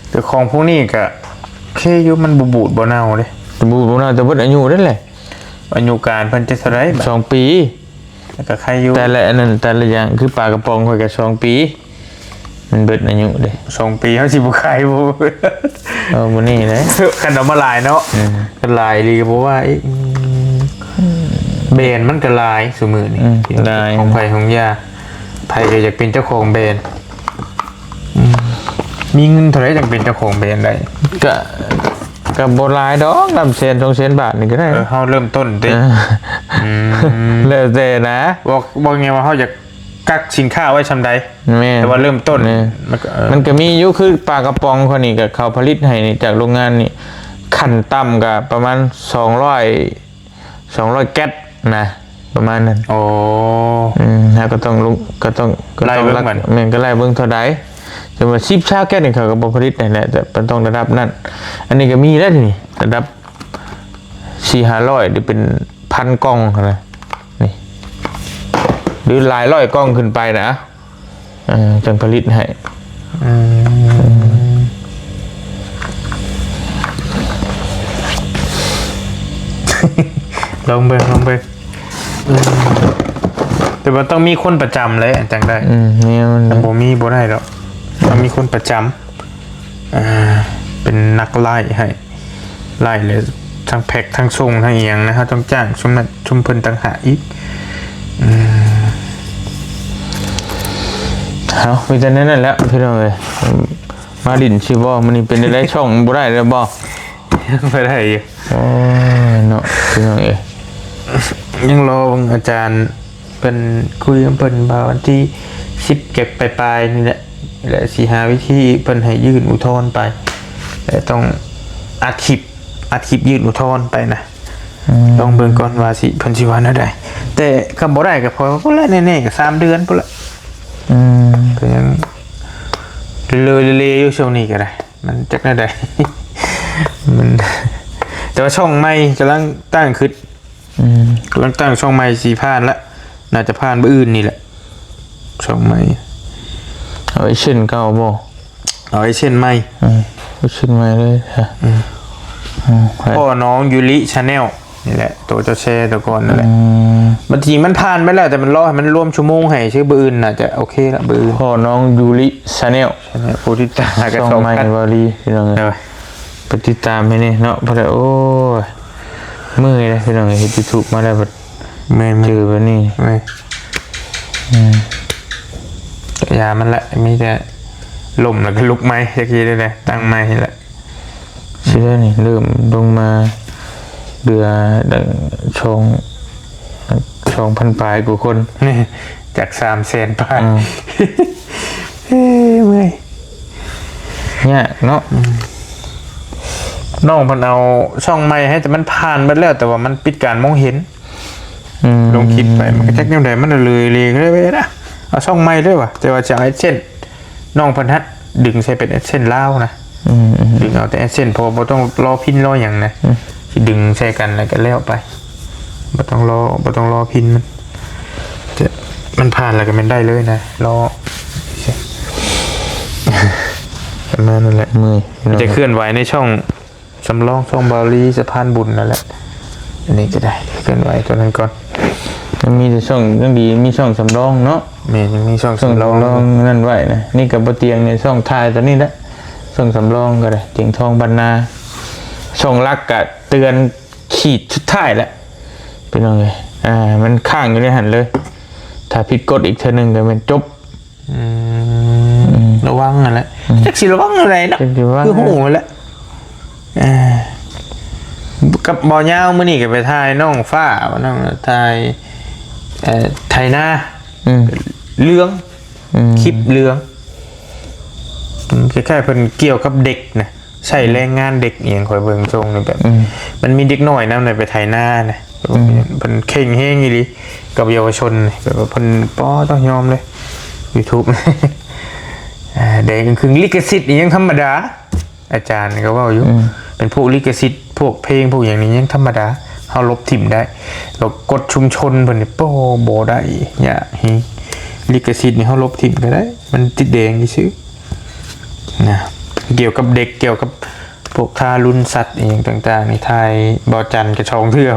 ແຕ່ຂອງພວກນີ້ກໍໂອເຄຢູ່ ມັນບໍ່ບູດບໍ່ເນົ່າເດ້ ບໍ່ບູດບໍ່ເນົ່າ ແຕ່ເບິດອາຍຸນັ້ນແຫຼະ ອາຍຸການເພິ່ນຈັກເທົ່າໃດບາດ ສອງປີ ແລ້ວກໍໄຄຢູ່ ແຕ່ລະອັນນັ້ນ ແຕ່ລະຢ່າງ ຄືປາກະປ໋ອງຂ້ອຍກໍສອງປີ ມັນເບິດອາຍຸເດ້ ສອງປີເຮົາຊິບໍ່ຂາຍບໍ່ ເອີ ບໍ່ແນ່ເດ້ ຄັນເອົາມາຫຼາຍເນາະ ອືມ ຄັນຫຼາຍອີ່ຫຼີກໍບໍ່ວ່າອີກ ອືມ ແບຣນມັນກໍຫຼາຍຊຸມື້ນີ້ ອືມ ຫຼາຍ ຂອງໃຜຂອງຢາ ໃຜກໍຢາກເປັນເຈົ້າຂອງແບຣນ ອືມ ມີເງິນເທົ່າໃດຈັ່ງເປັນເຈົ້າຂອງແບຣນໄດ້? ກະ ກະບໍ່ຫຼາຍດອກ ນຳແສນສອງແສນບາດນີ້ກໍໄດ້ ເອີ ເຮົາເລີ່ມຕົ້ນຕິ ເອີ ອືມ ແລ້ວແຕ່ນະ ບອກ ບອກໄງວ່າເຮົາຢາກກັກສິນຄ້າໄວ້ຊ່ຳໃດ ແມ່ນ ແຕ່ວ່າເລີ່ມຕົ້ນ ແມ່ນ ມັນກໍ ເອີ ມັນກໍມີຢູ່ ຄືປາກະປ໋ອງຂ້ອຍນີ້ ກໍເຂົາຜະລິດໃຫ້ນີ້ ຈາກໂຮງງານນີ້ ຂັ້ນຕ່ຳກໍປະມານສອງຮ້ອຍ ສອງຮ້ອຍແກັດນະ ປະມານນັ້ນ ໂອ້ ອືມ ເຮົາກໍຕ້ອງລົງ ກໍຕ້ອງ ກໍຕ້ອງ ໄລ່ເບິ່ງ ລັກ ມັນ ແມ່ນ ກໍໄລ່ເບິ່ງເທົ່າໃດ ສົມມຸດວ່າສິບ ຊາວແກັດນີ້ ເຂົາກໍບໍ່ຜະລິດໃຫ້ແຫຼະ ແຕ່ມັນຕ້ອງລະດັບນັ້ນ ອັນນີ້ກໍມີແລ້ວນີ້ ລະດັບສີ່ຫ້າຮ້ອຍ ຫຼືເປັນພັນກ່ອງຫັ້ນນະ ນີ້ ຫຼືຫຼາຍຮ້ອຍກ່ອງຂຶ້ນໄປນະ ເອີ ຈັ່ງຜະລິດໃຫ້ ອືມ ລອງເບິ່ງ ລອງເບິ່ງ ອືມ ແຕ່ວ່າຕ້ອງມີຄົນປະຈຳແຫຼະ ຈັ່ງໄດ້ ອືມ ແມ່ນ ຖ້າບໍ່ມີບໍ່ໄດ້ດອກ ຕ້ອງມີຄົນປະຈຳ ອ່າ ເປັນນັກໄລ່ໃຫ້ ໄລ່ແລ້ວທັງແພັກທັງສົ່ງທັງອີ່ຫຍັງນະ ເຮົາຕ້ອງຈ້າງຊຸມນັ້ນຊຸມເພິ່ນຕ່າງຫາກອີກ ອືມ ເອົາ ມີແຕ່ແນວນັ້ນແຫຼະພີ່ນ້ອງເອີຍ ມາຫຼິ້ນຊື່ບໍ່ ມື້ນີ້ເປັນໄດ້ຊ່ອງບໍ່ໄດ້ແລ້ວບໍ່? ບໍ່ໄດ້ຢູ່ ໂອ້ຍເນາະ ພີ່ນ້ອງເອີຍ ຍັງລໍເບິ່ງອາຈານ ເພິ່ນຄຸຍນຳເພິ່ນວ່າວັນທີສິບເຈັດປາຍໆນີ້ແຫຼະ ແລະ ຊິຫາວິທີເພິ່ນໃຫ້ຍື່ນອຸທອນໄປ ແລະ ຕ້ອງອັດຄລິບ ອັດຄລິບຍື່ນອຸທອນໄປນະ ອືມ ລອງເບິ່ງກ່ອນວ່າຊິ ເພິ່ນຊິວ່າແນວໃດ ແຕ່ຄັນບໍ່ໄດ້ກໍພໍພຸ້ນແຫຼະ ແນ່ໆກໍສາມເດືອນພຸ້ນແຫຼະ ອືມ ກໍຍັງເລີໆຢູ່ຊ່ວງນີ້ກໍໄດ້ ມັນຈັກແນວໃດ ມັນ ແຕ່ວ່າຊ່ອງໃໝ່ກຳລັງຕັ້ງຂຶ້ນ ອືມ ຫຼັງຕັ້ງຊ່ອງໃໝ່ຊິຜ່ານລະ ໜ້າຈະຜ່ານມື້ອື່ນນີ້ແຫຼະ ຊ່ອງໃໝ່ ເອົາເອເຊນເກົ່າບໍ່? ເອົາເອເຊນໃໝ່ ອືມ ເອເຊນໃໝ່ເລີຍ ອືມ ອືມ ພໍ່ນ້ອງຢູລິ Channel ນີ້ແຫຼະ ໂຕເຈົ້າແຊແຕ່ກ່ອນນັ້ນແຫຼະ ອືມ ບາງທີມັນຜ່ານໄປແລ້ວ ແຕ່ມັນລໍໃຫ້ມັນລວມຊົ່ວໂມງໃຫ້ ຊື່ມື້ອື່ນໜ້າຈະໂອເຄລະ ມື້ອື່ນ ພໍ່ນ້ອງຢູລິ Channel ຜູ້ຕິດຕາມກໍ ຊ່ອງໃໝ່ ສອງພັນ ວາລີ ພີ່ນ້ອງເອີຍ ໄປຕິດຕາມໃຫ້ແດ່ເນາະ ເພາະວ່າ ໂອ້ຍ ເມື່ອຍເດ້ພີ່ນ້ອງເອີຍ ເຮັດ YouTube ມາແລ້ວບັດ ແມ່ນໆ ເຈີແບບນີ້ ແມ່ນ ອືມ ຢ່າມັນແຫຼະ ມີແຕ່ລົ້ມແລ້ວກໍລຸກໃໝ່ ຈັກຊິເຮັດແນວໃດ ຕັ້ງໃໝ່ແຫຼະ ຊິໄດ້ນີ້ ເລີ່ມລົງມາເດືອນສອງ ສອງພັນປາຍກວ່າຄົນ ຈາກສາມແສນປາຍ ອືມ ເອີ ເມື່ອຍ ຍາກເນາະ ອືມ ນ້ອງເພິ່ນເອົາຊ່ອງໃໝ່ໃຫ້ ແຕ່ມັນຜ່ານເບິດແລ້ວ ແຕ່ວ່າມັນປິດການມອງເຫັນ ອືມ ລົງຄລິບໄປ ມັນກໍຈັກແນວໃດ ມັນເລີຍເລເລີຍເວີຍນະ ເອົາຊ່ອງໃໝ່ເລີຍວ່າ ແຕ່ວ່າຈະເອົາ AdSense ນ້ອງເພິ່ນຫັ້ນດຶງໃສ່ເປັນ AdSense ລາວນະ ອືມໆ ດຶງເອົາແຕ່ AdSense ເພາະວ່າບໍ່ຕ້ອງລໍພິນລໍຫຍັງນະ ອືມ ຊິດຶງໃສ່ກັນແລ້ວກໍແລ້ວໄປ ບໍ່ຕ້ອງລໍ ບໍ່ຕ້ອງລໍພິນມັນ ແຕ່ມັນຜ່ານແລ້ວກໍແມ່ນໄດ້ເລີຍນະ ລໍ ປະມານນັ້ນແຫຼະ ເມື່ອຍ ມີແຕ່ເຄື່ອນໄຫວໃນຊ່ອງ ສຳລອງຊ່ອງເບົາລີສະພານບຸນນັ້ນແຫຼະ ອັນນີ້ກໍໄດ້ ເຄື່ອນໄຫວຕົວນັ້ນກ່ອນ ຍັງມີແຕ່ຊ່ອງ ຍັງດີມີຊ່ອງສຳລອງເນາະ ແມ່ນ ຍັງມີຊ່ອງ ຊ່ອງສຳລອງ ສຳລອງນັ້ນໄວ້ນະ ນີ້ກໍບໍ່ຕຽງໃນຊ່ອງຖ່າຍຕົວນີ້ແຫຼະ ຊ່ອງສຳລອງກໍໄດ້ ຕຽງທອງບັນນາ ຊ່ອງຫຼັກກໍເຕືອນຂີດສຸດທ້າຍແຫຼະ ພີ່ນ້ອງເອີຍ ອ່າ ມັນຄ້າງຢູ່ໃນຫັ້ນເລີຍ ຖ້າຜິດກົດອີກເທື່ອໜຶ່ງກໍແມ່ນຈົບ ອືມ ອືມ ລະວັງຫັ້ນແຫຼະ ອືມ ຈັກຊິລະວັງແນວໃດເນາະ ຈັກຊິລະວັງ ຄືຮູ້ຫັ້ນແຫຼະ ເອີ ກັບບໍ່ຍາວມື້ນີ້ກໍໄປຖ່າຍນ້ອງຟ້າ ນ້ອງຖ່າຍ ເອີ ໄຖນາ ອືມ ເຫຼືອງ ອືມ ຄລິບເຫຼືອງ ອືມ ຄ້າຍໆເພິ່ນກ່ຽວກັບເດັກນະ ໃຊ້ແຮງງານເດັກອີ່ຫຍັງ ຂ້ອຍເບິ່ງຊົງນີ້ແບບ ອືມ ມັນມີເດັກນ້ອຍນຳນະ ໄປໄຖນານະ ອືມ ເພິ່ນເຄັ່ງແຮງອີ່ຫຼີກັບເຍົາວະຊົນນີ້ ແບບວ່າເພິ່ນ ປອ ຕ້ອງຍອມເລີຍ YouTube ອ່າ ແດງຄຶ່ງ ລິຂະສິດນີ້ຍັງທຳມະດາ ອາຈານກໍເວົ້າຢູ່ ອືມ ເປັນພວກລິຂະສິດ ພວກເພງ ພວກຫຍັງນີ້ຍັງທຳມະດາ ເຮົາລົບຖິ້ມໄດ້ ແລ້ວກົດຊຸມຊົນເພິ່ນນີ້ ໂອ້ ບໍ່ໄດ້ ຍາກແຮງ ລິຂະສິດນີ້ເຮົາລົບຖິ້ມກໍໄດ້ ມັນຕິດແດງຊື່ໆ ນະ ກ່ຽວກັບເດັກ ກ່ຽວກັບພວກທາລຸນສັດອີ່ຫຍັງຕ່າງໆນີ້ ຖ່າຍບໍ່ຈັນກໍສອງເທື່ອ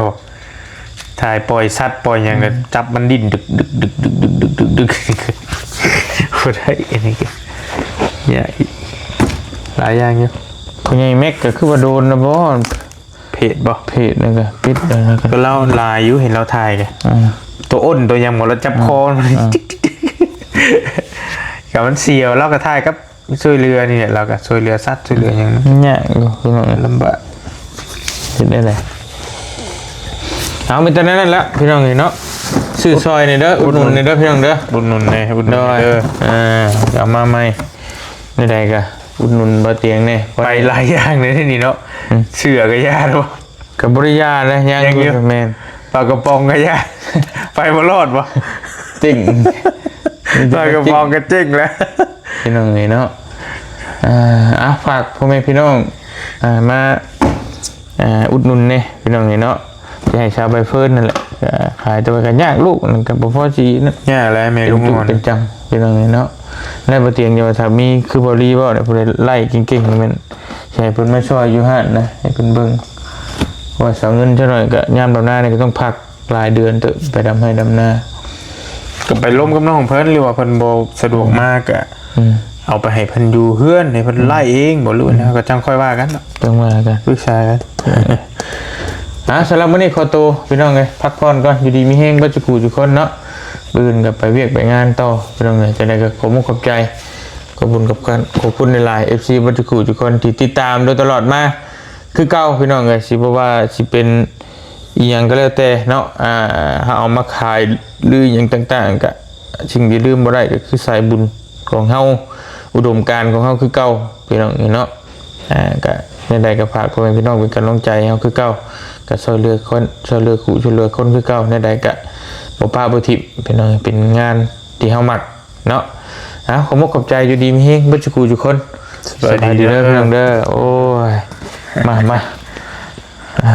ຖ່າຍປ່ອຍສັດປ່ອຍຫຍັງກໍ ອືມ ຈັບມັນດີ້ນດຶກໆໆໆໆ ບໍ່ໄດ້ ອັນນີ້ກໍຍາກອີກ ຫຼາຍຢ່າງຢູ່ ພໍ່ໃຫຍ່ແມັກກໍຄືວ່າໂດນນະບໍ່ ເພຈບໍ່ ເພຈນັ້ນກໍປິດແລ້ວນະ ກໍລາວຫຼາຍຢູ່ ເຫັນລາວຖ່າຍກໍ ອືມ ຕົວອ້ນຕົວຫຍັງບໍ່ ລາວຈັບ ອືມ ຄໍມັນ ອືມ ກໍມັນສຽວ ລາວກໍຖ່າຍກັບ ຊ່ວຍເຫຼືອນີ້ແຫຼະ ລາວກໍຊ່ວຍເຫຼືອສັດ ຊ່ວຍເຫຼືອຫຍັງ ຍາກຢູ່ພີ່ນ້ອງ ລຳບາກ ເຮັດໄດ້ໃດ ເອົາ ມີແຕ່ນັ້ນແຫຼະພີ່ນ້ອງເອີຍເນາະ ຊື້ຊ່ອຍແດ່ເດີ ອຸດໜູນແດ່ເດີພີ່ນ້ອງເດີ ອຸດໜູນແດ່ ອຸດໜູນແດ່ເດີ ອ່າ ເອົາມາໃໝ່ ແນວໃດກໍອຸດໜູນບໍ່ຕຽງແດ່ ໄປຫຼາຍຢ່າງເລີຍນີ້ເນາະ ອືມ ເສື້ອກໍຢ່າ ກໍບໍ່ໄດ້ຢ່ານະ ຍັງ ຍັງຢູ່ ຢູ່ ແມ່ນ ປາກະປ໋ອງກໍຢ່າ ໄປບໍ່ລອດບໍ່ ເຈັງ ປາກະປ໋ອງກໍເຈັງແລ້ວ ພີ່ນ້ອງເອີຍເນາະ ອ່າ ອ່ະ ຝາກພໍ່ແມ່ພີ່ນ້ອງ ອ່າ ມາ ອ່າ ອຸດໜູນແດ່ພີ່ນ້ອງເອີຍເນາະ ຈະໃຫ້ຊາວໃບເຟີນນັ້ນແຫຼະ ອ່າ ຂາຍແຕ່ວ່າກໍຍາກລູກ ມັນກໍບໍ່ພໍຊິນະ ຍາກແຫຼະແມ່ລູກອ່ອນ ເປັນຈຸເປັນຈັງ ພີ່ນ້ອງເອີຍເນາະ ແລ້ວບໍ່ຕຽງ ຢ່າວ່າຖ້າມີຄືເບົາລີເວົ້າ ຜູ້ໃດໄລ່ເກັ່ງໆ ແມ່ນ ຊິໃຫ້ເພິ່ນມາຊ່ອຍຢູ່ຮ້ານນະ ໃຫ້ເພິ່ນເບິ່ງ ເພາະວ່າສາວເງິນຈັກໜ້ອຍກໍຍາມດຳນານີ້ກໍຕ້ອງພັກຫຼາຍເດືອນເຕີບ ໄປດຳໄຮ່ດຳນາ ກໍໄປລົມກັບນ້ອງເພິ່ນ ຫຼືວ່າເພິ່ນບໍ່ສະດວກມາກໍ ອືມ ເອົາໄປໃຫ້ເພິ່ນຢູ່ເຮືອນ ໃຫ້ເພິ່ນ ອືມ ໄລ່ເອງບໍ່ ຫຼືວ່າ ອືມ ແນວ ກໍຈັ່ງຄ່ອຍວ່າກັນເນາະ ຈັ່ງວ່າກັນ ປຶກສາກັນ ອ່າ ສຳລັບມື້ນີ້ຂໍໂຕ ພີ່ນ້ອງເອີຍ ພັກຜ່ອນກ່ອນ ຢູ່ດີມີແຮງເບິດສູ່ຜູ້ສູ່ຄົນເນາະ ມື້ອື່ນກໍໄປວຽກໄປງານຕໍ່ ພີ່ນ້ອງເອີຍ ຈັ່ງໃດກໍຂອບມຸກຂອບໃຈ ຂອບຄຸນກັບ ຂອບຄຸນຫຼາຍໆ ເອັຟຊີ ເບິດສູ່ຜູ້ສູ່ຄົນທີ່ຕິດຕາມໂດຍຕະຫຼອດມາ ຄືເກົ່າ ພີ່ນ້ອງເອີຍ ຊິບໍ່ວ່າຊິເປັນອີ່ຫຍັງກໍແລ້ວແຕ່ເນາະ ອ່າ ເຮົາເອົາມາຂາຍ ຫຼື ອີ່ຫຍັງຕ່າງໆ ກະສິ່ງທີ່ລືມບໍ່ໄດ້ກໍຄືສາຍບຸນຂອງເຮົາ ອຸດົມການຂອງເຮົາຄືເກົ່າ ພີ່ນ້ອງເອີຍເນາະ ອ່າ ກະແນວໃດກໍຝາກພໍ່ແມ່ພີ່ນ້ອງເປັນກຳລັງໃຈໃຫ້ເຮົາຄືເກົ່າ ກະຊ່ວຍເຫຼືອຄົນ ຊ່ວຍເຫຼືອຄູ່ ຊ່ວຍເຫຼືອຄົນຄືເກົ່າ ແນວໃດກະບໍ່ປະບໍ່ຖິ້ມ ພີ່ນ້ອງ ເປັນງານທີ່ເຮົາມັກ ເນາະ ເອົາ ຂອບມຸກຂອບໃຈ ຢູ່ດີມີແຮງເບິດສູ່ຜູ້ສູ່ຄົນ ສະບາຍດີເດີ ສະບາຍດີເດີ ພີ່ນ້ອງເດີ ໂອ້ຍ ມາ ມາ ອ່າ